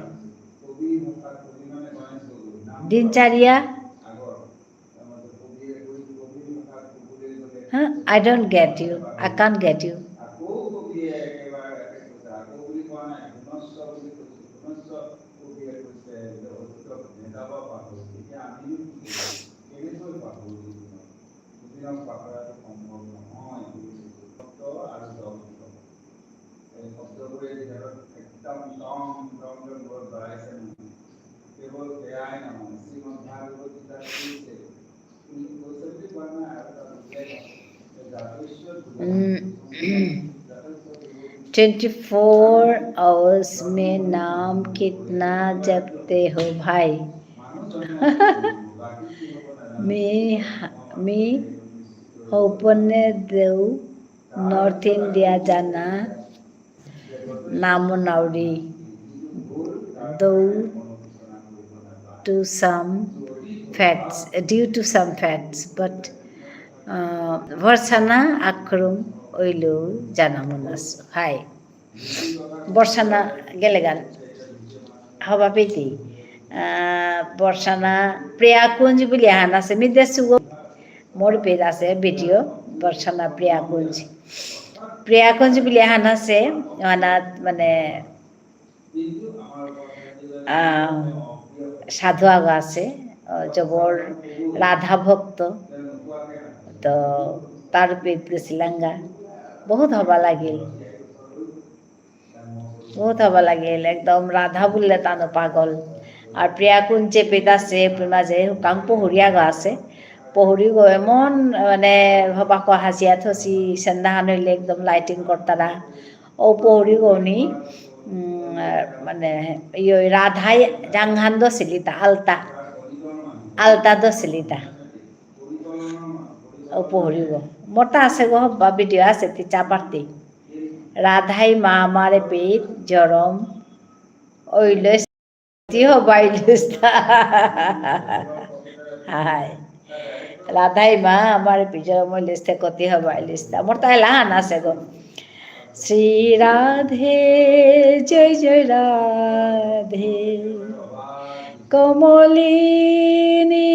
दिनचर्या? हाँ, I don't get you. I can't get you. Um, twenty four hours में नाम कितना जपते हो भाई? মি, মি হৌপনে দেউ North India যানা নামনাউরি দৌ to some facts, due to some facts, but, আহ, বর্ষানা আক্রম ওইলো যানা মনাস। হাই। বর্ষানা গেলেগান। হবা পিতি। আহ, বর্ষানা প্রিয়াকুঞ্জ বুলিয়া হান আসে, মি দেসু মোর page আসে video, বর্ষানা প্রিয়াকুঞ্জ। প্রিয়াকুঞ্জ বুলিয়া হান আসে, হানাত মানে, আহ, সাধু আগ আসে, আহ, জবর রাধা ভক্ত। তো তার page গেসিলাঙ্গা, বহুত হবা লাগিল। বহুত হবা লাগিল, একদম রাধা বুললে তানো পাগল। আর প্রিয়াকুঞ্জে page আসে, প্রেমা যে হুকাং পহুরিয়া গো আসে। পহুরি গো এমন মানে হবা কো হাসিয়া থসি, সন্ধ্যা হান হইলে একদম lighting করতারা। ও পহুরি গো নি, উম, মানে, ইয়ো রাধাই জাংহান দসিলিতা, আলতা। আলতা দসিলিতা। ও পহুরি গো। মোরতা আসে গো হবা video আসে তি চাপারতি। রাধাই মা আমারে পিত জরম ওইলে তি হবা ইলিস্তা। হাই। রাধাই মা আমারে পিত জরম ওইলিস্তা কতি হবা ইলিস্তা। মোরতা এলাহান আসে গো। শ্রী রাধে, জয় জয় রাধে, কমলিনী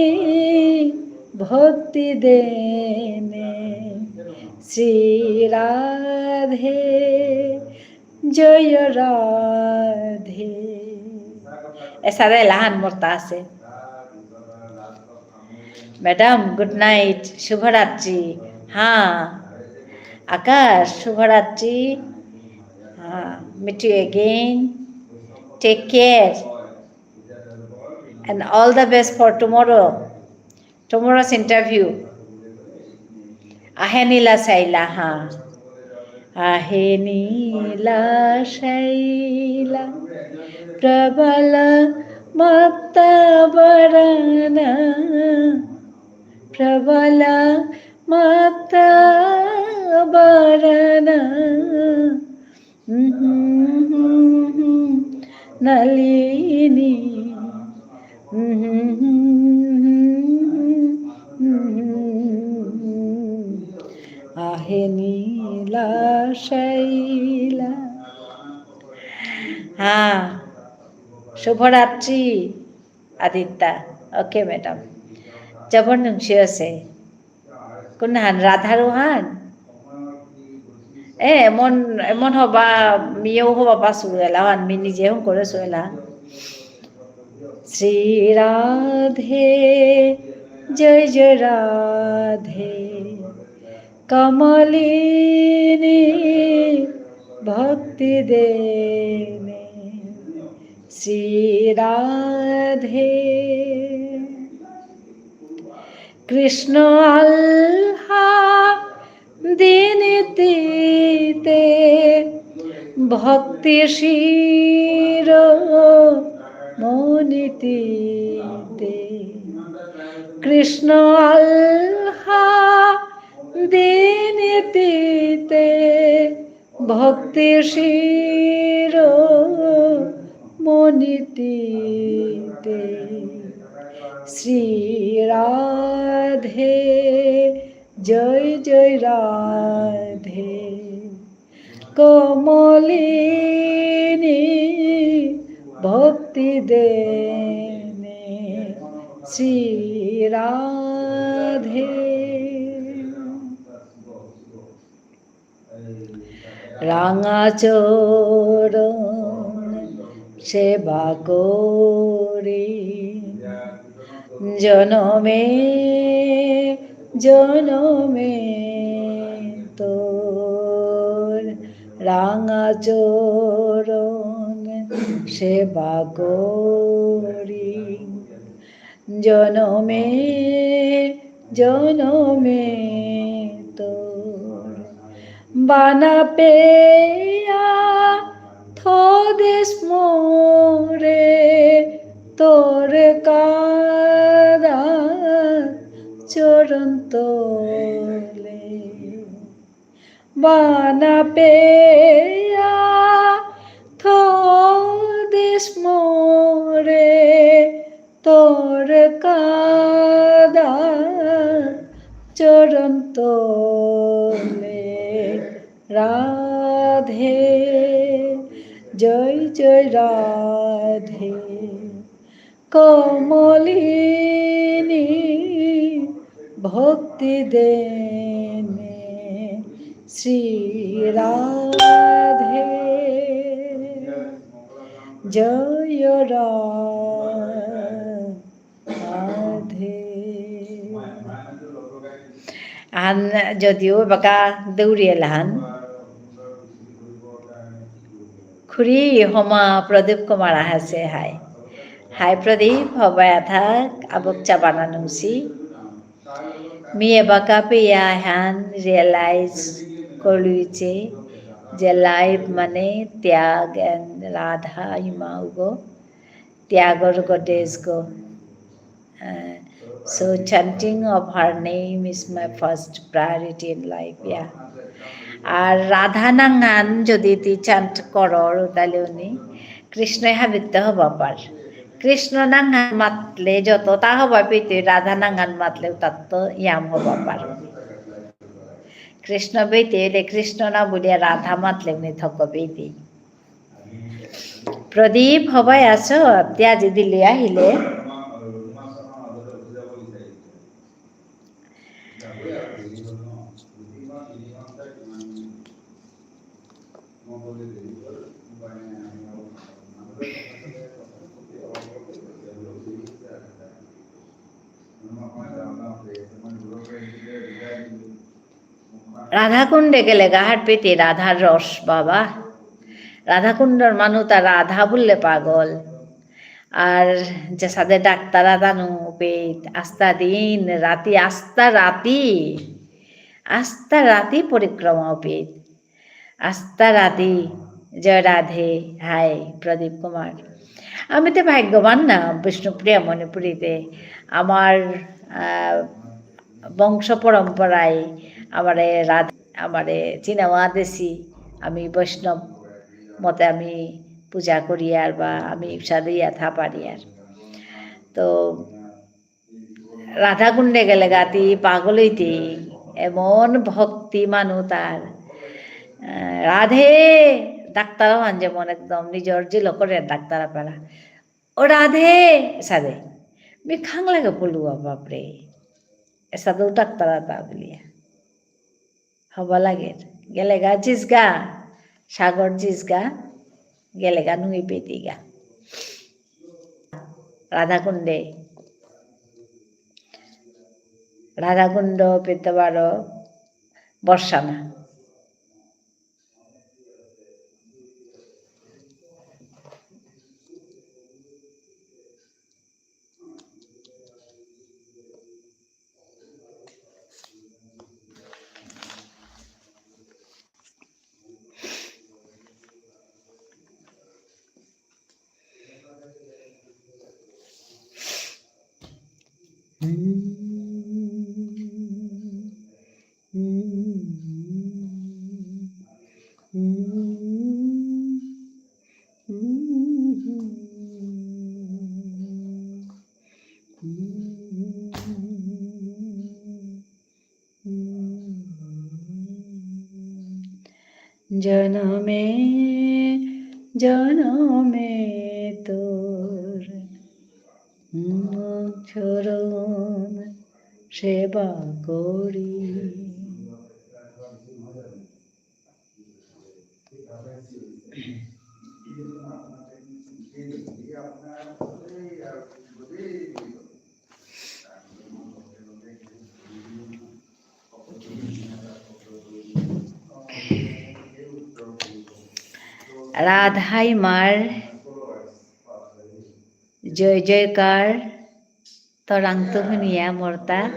ভক্তি দেনে। শ্রী রাধে, জয় রাধে। এসাদে এলাহান মোরতা আসে। Madam, good night, শুভরাত্রি। হ্যাঁ, আকাশ, শুভরাত্রি। হ্যাঁ, meet you again. Take care. And all the best for tomorrow. Tomorrow's interview. আহে নীলা শাইলা, হ্যাঁ। আহে নীলা শাইলা, প্রবল মত্ত বরণ, প্রবল মত্ত বরণ। নলিনী। আহে নীলা শৈলা। হ্যাঁ, শুভরাত্রি। Aditya, okay, madam. জবর নুংসি আসে। কোনহান? রাধারুহান? এ, এমন, এমন হবা, মিয়েও হবা পাসু এলাহান, মি নিজে হম করে সু এলাহান। শ্রী রাধে, জয় জয় রাধে। কমলিনী ভক্তি দেনে শ্রী রাধে। কৃষ্ণ আহ্লাদিনী তে ভক্তি শিরোমণি তে। কৃষ্ণ আহ্লা দিনী তে ভক্তি শিরোমণি তে। শ্রী রাধে, জয় জয় রাধে। কমলিনী ভক্তি দেনে শ্রী রাধে। রাঙা চরণ সেবা করি জনমে জনমে তোর। রাঙা চরণ সেবা করি। জনমে জনমে তোর বানা পেয়া থদেস মোরে তোর কাদা চরণ তলে। বানা পেয়া থদেস মোরে তোর কাদা চরণ তলে। রাধে, জয় জয় রাধে। কমলিনী ভক্তি দেনে শ্রী রাধে। জয় রাধে। আন যদিও বাকা দৌড়িয়ে লাহান। খুরি হমা প্রদীপ কুমার আহাসে হাই। হাই প্রদীপ, হবায়া থাক, আবক চা বানানুসি। মি এবাকা পেয়া হান realize করলুইছে যে life মানে ত্যাগ and রাধা ইমা উগো, ত্যাগর goddess গো। Uh, so chanting of her name is my first priority in life, yeah. আর রাধা নাঙহান যদি তি chant করর, তাহলে উনি কৃষ্ণ হাবিত্ত হবা পার। কৃষ্ণ নাঙহান মাতলে যততা হবা পেইতে, রাধা নাঙহান মাতলে তাত তো ইয়াম হবা পার। কৃষ্ণ বেইতে হইলে কৃষ্ণ না বুলিয়া রাধা মাতলে উনি থক বেইতে। প্রদীপ, হবাই আছো? তে আজি দিল্লী আহিলে। রাধাকুণ্ডে গেলেগা হারপেইতে রাধার রস বাবা। রাধাকুণ্ডর মানুতা রাধা বুললে পাগল। আর যেসাদে ডাক্তার আদানু পেইত আস্তা দিন রাতি, আস্তা রাতি, আস্তা রাতি পরিক্রমা পেইত। আস্তা রাতি, জয় রাধে, হাই প্রদীপ কুমার। আমি তো ভাগ্যবান না বিষ্ণুপ্রিয়া মণিপুরীতে। আমার, আহ, বংশ পরম্পরায় আমারে রাধ-, আমারে চিনাওয়া দেসি, আমি বৈষ্ণব মতে আমি পূজা করি আর বা আমি সাদে ইয়া থা পারি আর। তো রাধাকুণ্ডে গেলেগা তি পাগল হইতে, এমন ভক্তি মানু তার। আহ, রাধে, ডাক্তার হন যেমন একদম নিজর জিল করে ডাক্তার পারা। ও রাধে, সাদে। মি খাং লাগে পলুয়া বাপরে। এসাদেও ডাক্তার আতা বুলিয়া। হবা লাগের। গেলেগা জিসগা, সাগর জিসগা, গেলেগা নুই পেতিগা। রাধাকুণ্ডে। রাধাকুণ্ড পেতে পারো বর্ষানা। জনমে জনমে তোর চরণ সেবা করি। রাধাই মার জয় জয়কার, তরাংতো হুনিয়া মরতা,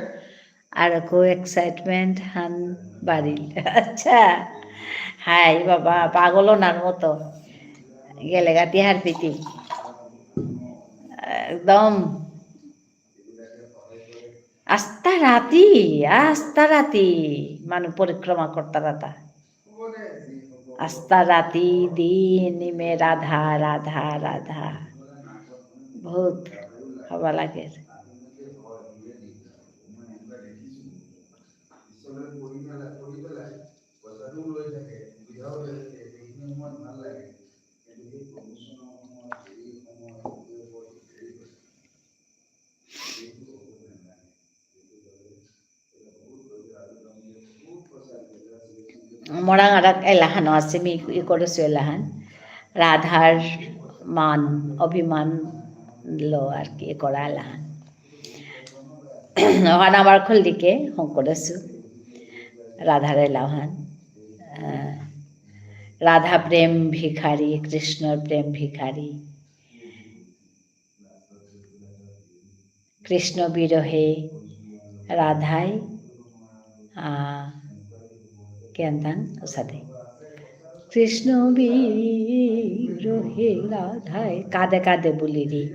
আরকো excitement হান বাড়িল। আচ্ছা, হাই বাবা, পাগল অনার মতো। গেলেগা তিহার পিতি। একদম। আস্তা রাতি, আস্তা রাতি, মানু পরিক্রমা করতা রাতা। আস্তা রাতি দিন ইমে রাধা, রাধা, রাধা। বহুত হবা লাগে। মোরাং আরাক এলাহানও আছে, মি ই করেসু এলাহান। রাধার মান, অভিমান লো আর কি, ই করা এলাহান। ওহান আমার খুলদিকে হং করেসু। রাধার এলাহান। আহ, রাধা প্রেম ভিখারি, কৃষ্ণর প্রেম ভিখারি। কৃষ্ণ বিরহে রাধাই, আহ, কেন্তাং অসাদে। কৃষ্ণ বিরহে রাধাই, কাদে কাদে বুলিরি,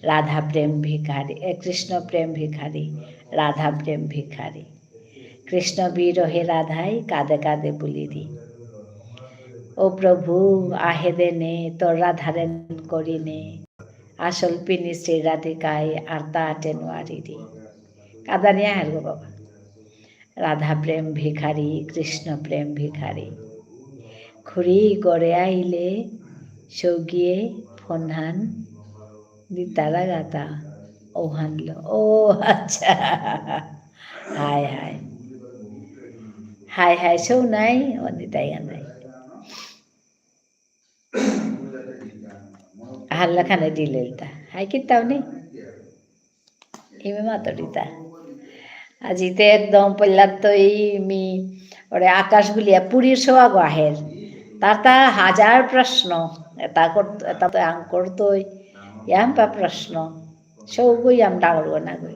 রাধা প্রেম ভিখারি, এ, কৃষ্ণ প্রেম ভিখারি, রাধা প্রেম ভিখারি। কৃষ্ণ বিরহে রাধাই, কাদে কাদে বুলিরি। ও প্রভু, আহে দেনে, তোর রাধারে করিনে। আসল পিনি শ্রী রাধিকাই আরতা আটে নোয়ারিরি। কাদানিয়া হারগো বাবা। রাধা প্রেম ভিখারি, কৃষ্ণ প্রেম ভিখারি। খুড়ি গরে আইলে সৌগিয়ে ফোনহান দিতারা গাতা ওহানলো। ও আচ্ছা। High high. হাই হাই, সৌ নাই, অনিতাই নাই। হাল্লা খানে দিলেলতা। হাই কিতাও নেই। ইমে মাতুরিতা। আজি তে একদম পল্লাত্ত এই মি, ওরে আকাশ বুলিয়া পুরীর সোয়াগো আহের। তার তা হাজার প্রশ্ন। এটা কর-, এটা তো আং করতই। ইয়াম্পা প্রশ্ন। সৌগো ইয়াম ডাঙর গো না গই।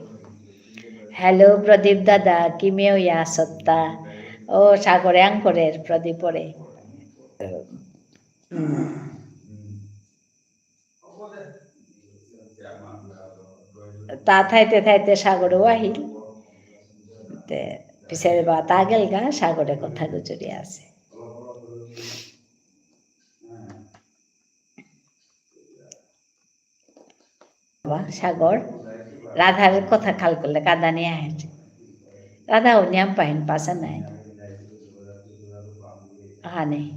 Hello প্রদীপ দাদা, কিমেও ইয়া সত্তা। ও সাগরে আং করের প্রদীপরে। তা থাইতে থাইতে সাগরও আহিল। তে পিছের বা তা গেলগা, সাগরে কথা গুজরি আছে। বাবা, সাগর, রাধার কথা খাল করলে কাদানি আহের। রাধা ও নিয়াম পাহিন পাশা নাই। আহা নেই।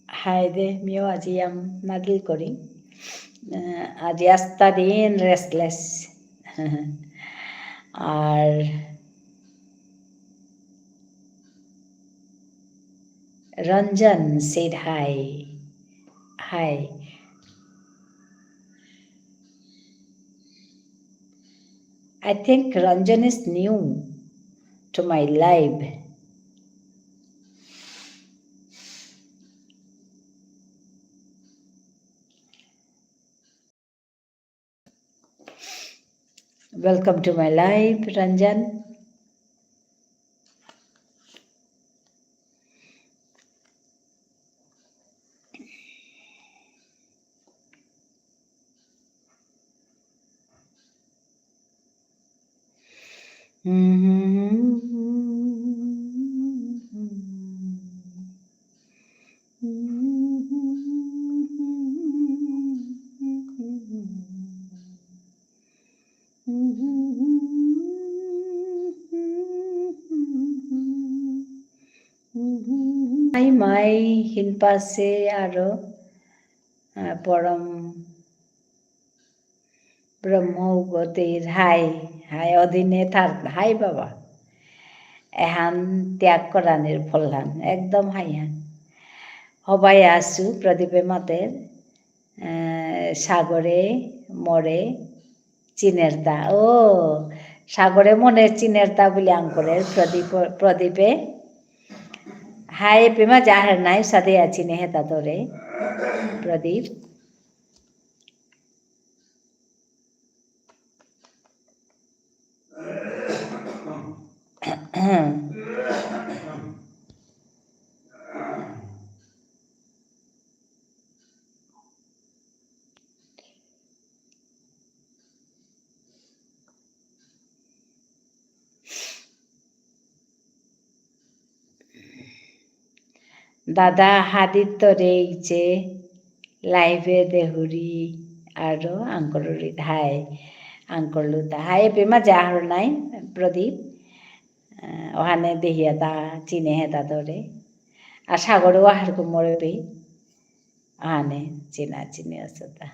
হায় দে, মিও আজি ইয়াম নাগিল করি। আহ, আজি আস্তা দিন restless। আর Ranjan said hi. Hi. I think Ranjan is new to my live. Welcome to my live, Ranjan. হাই, হিনপাসে আরো, আহ, পরম ব্রহ্ম গতির হাই, হাই অধীনে থার, হাই বাবা। এহান ত্যাগ করানির ফলহান, একদম হাইহান। হবাই আসু, প্রদীপে মাতের, আহ, সাগরে মরে চিনেরতা। ও, সাগরে মনে চিনেরতা বুলে আঙকরের প্রদীপ, প্রদীপে। হাই এপেমা জাহার নাই, সাদে আছি নেহেতা তোরে। প্রদীপ। দাদা হাদিত্তরে ইচে live এ দেহুরি আরো আঙকরুরি হাই, আঙকরলুতা হাই, এপেমা জাহার নাই প্রদীপ, আহ, ওহানে দেহিয়াতা চিনে হেতা ধরে। আর সাগরে ওহার কো মরে পে। আনে, চিনা চিনি আসতা।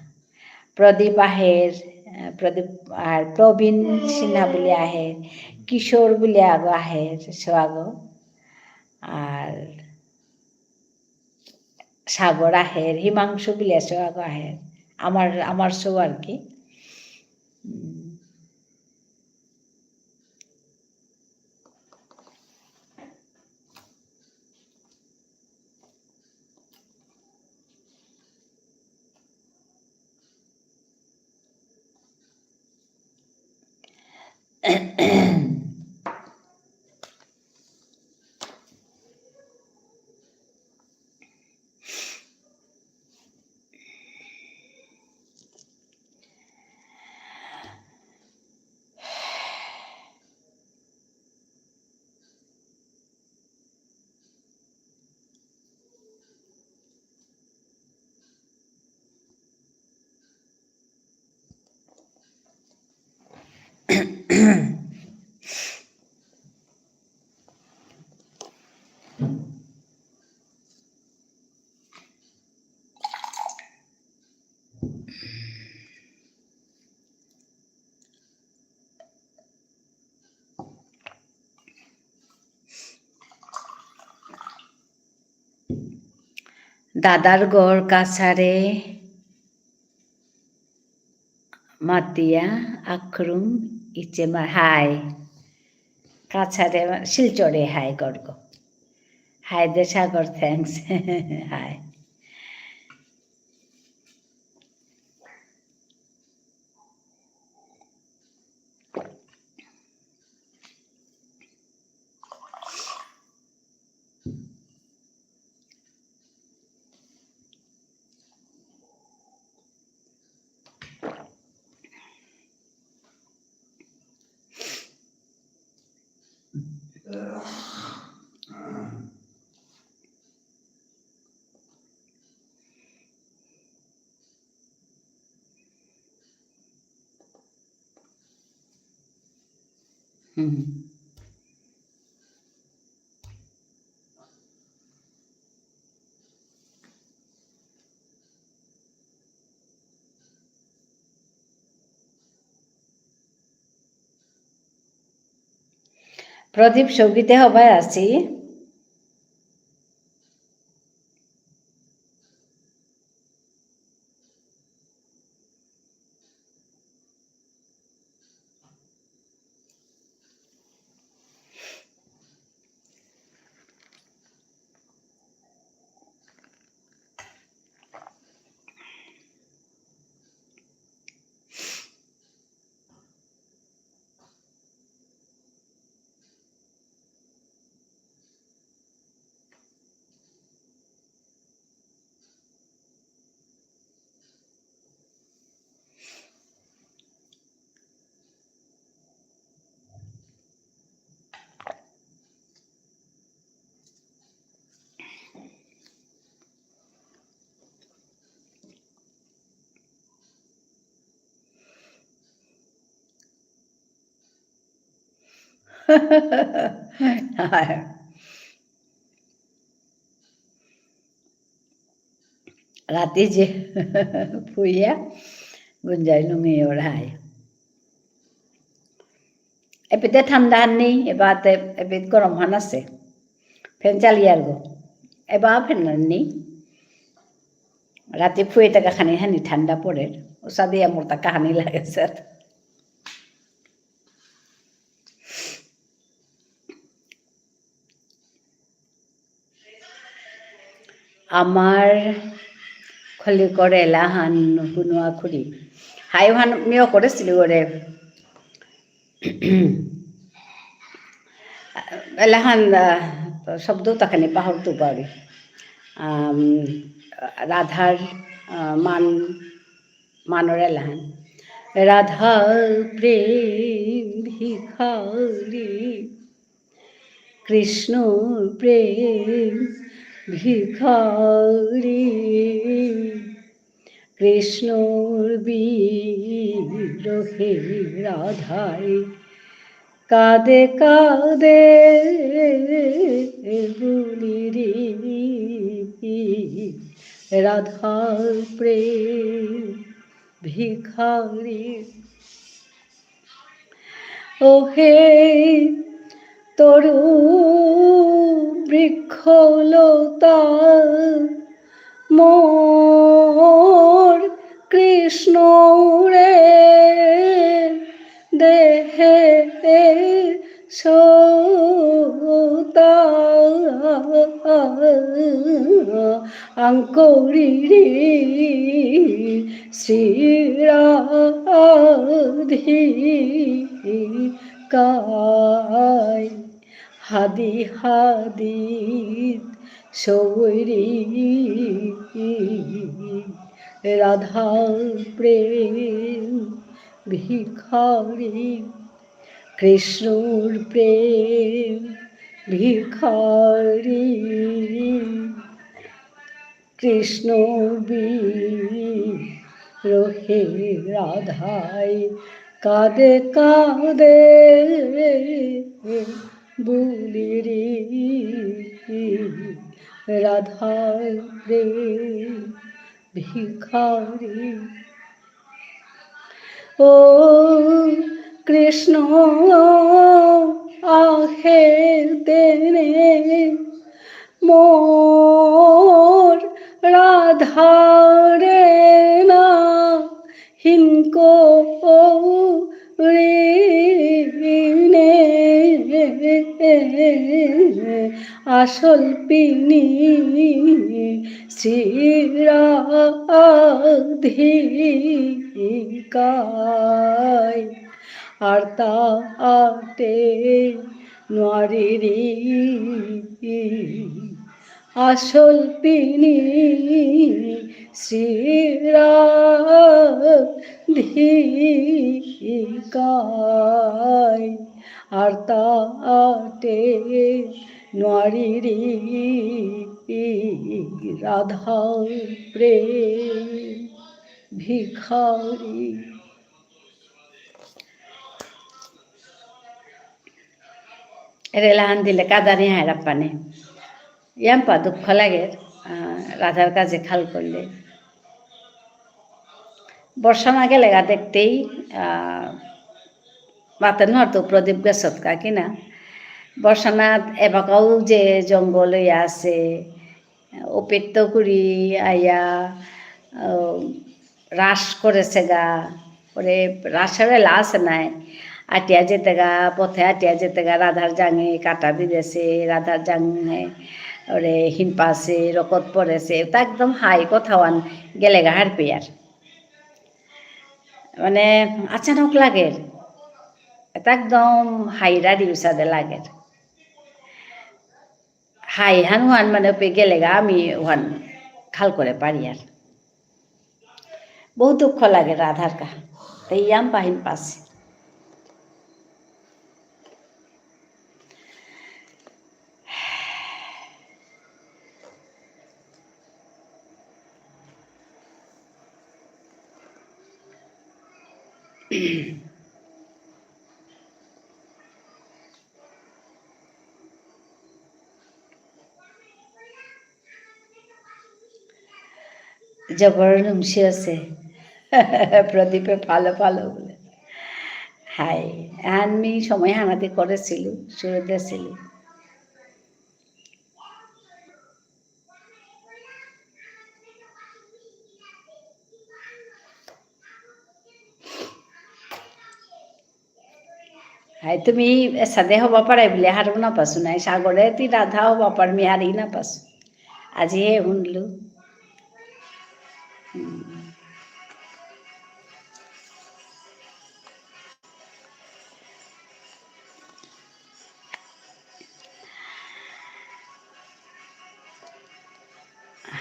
প্রদীপ আহের, আহ, প্রদীপ আর প্রবীণ সিনহা বুলে আহের, কিশোর বুলে আগো আহের, সোয়াগো। আর সাগর আহের, হিমাংশু বুলে সোয়াগো আহের। আমার, আমার সৌ আর কি। উম। দাদার ঘর কাছাড়ে মাতিয়া আখরুম ইচেমা হাই। কাছাড়ে শিলচরে হাই গর্গ। হাই দে সাগর, thanks। হাই। হুম। প্রদীপ সৌগীতে হবাই আছি। রাতি যে ফুইয়া গুঞ্জাই লুঙি ওরাই। এপিতে ঠান্ডা নেই, এবাতে এপিত গরম হান আছে। ফ্যান চালিয়ে আর গো। এবা ফ্যান নেই। রাতি ফুয়ে টাকা খানি হানি ঠান্ডা পড়ে। ওসাদে আমার তা কাহানি লাগে স্যার। আমার খলি করে এলাহান হুনুয়া খুরি। হাই হান মিও করেছিল ওরে। এলাহান, আহ, শব্দ তাখানি পাহরতু পারি। আম, রাধার, আহ, মান, মানর এলাহান। রাধা প্রেম ভিখারি, কৃষ্ণ প্রেম ভিখারি, কৃষ্ণর বিরহে রাধাই কাঁদে কাঁদে বুলিরি রাধা প্রেম ভিখারি। ওহে তরু বৃক্ষলতা মোর কৃষ্ণ রে দেহে সতা আঙ্করিরি শ্রীরাধিকায় হাদি হাদি সৌরি রাধা প্রেম ভিখারি, কৃষ্ণর প্রেম ভিখারি। কৃষ্ণ বিরহে রাধাই কাঁদে কাঁদে বুলিরি রাধা প্রেম ভিখারি। ও কৃষ্ণ আহে দেনে মোর রাধারে না হিনকো ঋণে আসল পিনি শ্রীরাধিকায়। আরতা আটে নুয়ারিরি আসল পিনি শ্রীরাধিকায়। আরতা আটে নুয়ারিরি রাধা প্রেম ভিখারি। এরে লাহান দিলে কাদানি হায়রাপ্পানে। ইয়াম্পা দুঃখ লাগে, আহ, রাধার কাছে খাল করলে। বর্ষা না গেলে গা দেখতেই, আহ, বাতে নোয়ার তো প্রদীপ গেছত কা কিনা। বর্ষা না এবাকাও যে জঙ্গল হইয়া আছে, অপেত্ত করি আয়া, আহ, রাস করেছে গা। ওরে রাসের এলা আছে নাই। আটিয়া যেতে গা, পথে আটিয়া যেতে গা, রাধার জাঙে কাটা বিদেছে, রাধার জাঙে ওরে হিনপাসে, রকত পড়েছে। তা একদম হাই কথাওয়ান গেলে গা হারপিয়ার। মানে, আচানক লাগে। এটা একদম হাইরা দিউসাদে লাগে। হাই হান ওহান মানে পে গেলেগা আমি ওহান খাল করে পারি আর। বহুত দুঃখ লাগে রাধার কা। তাই ইয়াম পাহিন পাসে। জবর নুংসি আছে। প্রদীপে ভালো ভালো বুলে। হাই, এহান মি সময় হানাতে করেসিলু, সুরে দেসিলু। হাই, তুমি এসাদে হবা পারাই বুলে হারৌ না পাসু নাই, সাগরে তি রাধা হবা পার মি হারি না পাসু। আজি হে হুনলু। হুম।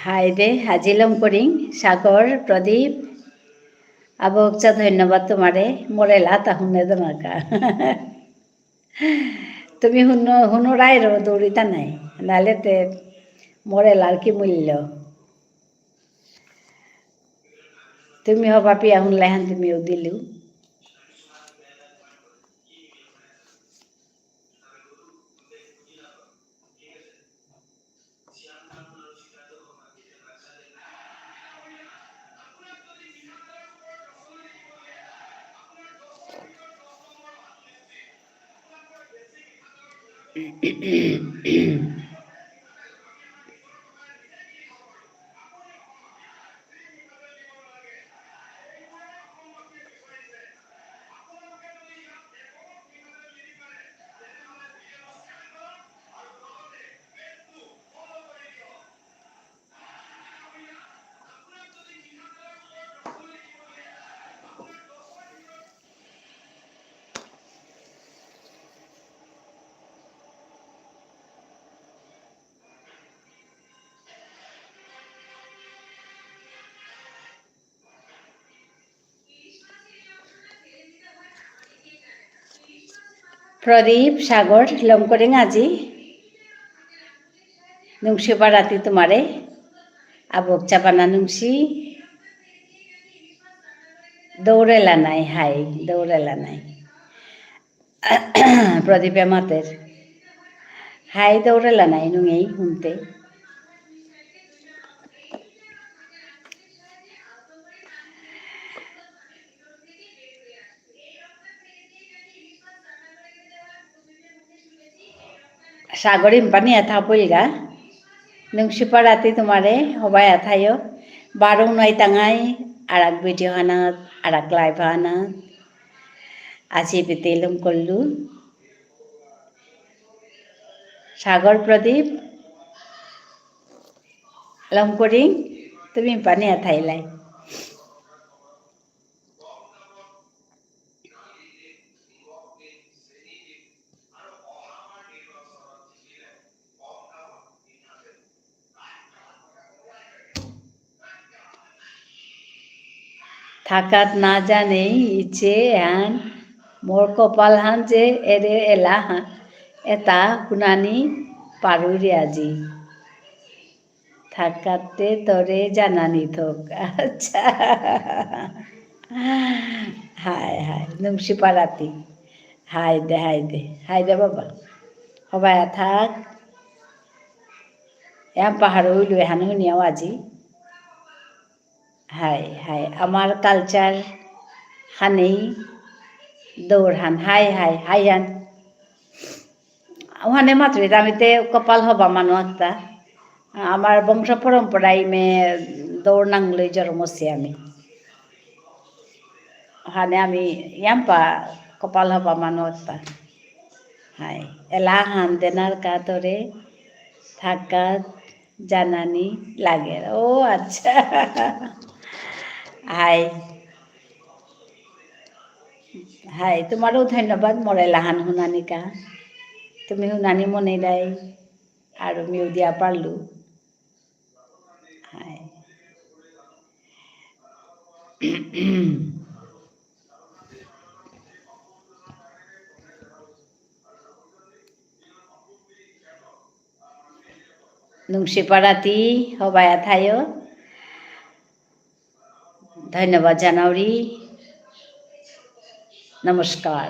হাই দে, আজি লম করিং, সাগর, প্রদীপ, আবকচা ধন্যবাদ তোমারে, মোরে লাতা হুনে দেনাকা। তুমি হুনো, হুনো রায় রো দৌড়িতা নাই, নালে তে মোরে লার কি মূল্য? তুমি হবা পিয়া হুনলাই হান তুমিও দিলু। প্রদীপ, সাগর, লম করিং আজি। নুংসি পারাতি তোমারে। আবকচা বানা নুংসি। দৌড়েলা নাই, হাই, দৌড়েলা নাই। প্রদীপে মাতের। হাই দৌড়েলা নাই নুঙেই হুনতে। সাগর ইম্পানি এথা পুলগা। নুংসিপা রাতি তোমারে হবাই এথায়ো। বারো নয় তাঙাই আরাক video হানাত, আরাক live হানাত। আজি বিতে লম করলু। সাগর প্রদীপ, লম করিং, তুমি পানি আথাইলাই। থাকাত না জানেই ইচে হান, মোর কপাল হান যে এরে এলা হান, এতা হুনানি পারুরি আজি। থাকাতে তোরে জানানি থক। আচ্ছা। হায়, হায়, নুংসিপা রাতি। হায় দে, হায় দে, হায় দে বাবা। হবায়া থাক। এম পাহাড় হইল এহান হুনিয়াও আজি। হায়, হায়, আমার culture হানেই দৌড় হান। হায়, হায়, হায় হান। ওহানে মাতুরি, আমি তে কপাল হবা মানু একটা। আমার বংশ পরম্পরায় মে দৌড় নাঙলই জন্মসি আমি। ওহানে আমি ইয়াম্পা কপাল হবা মানু একটা। হায়, এলা হান দেনার কা তোরে থাকাত জানানি লাগের। ও আচ্ছা। হায়। হায়, তোমারেও ধন্যবাদ, মোর এলাহান হুনানিকা। তুমি হুনানি মনে দেয়, আর মিউ দিয়া পারলু। হায়। নুংশিপা রাতি, হবায়া থায়ো। ধন্যবাদ জানাউরি। নমস্কার।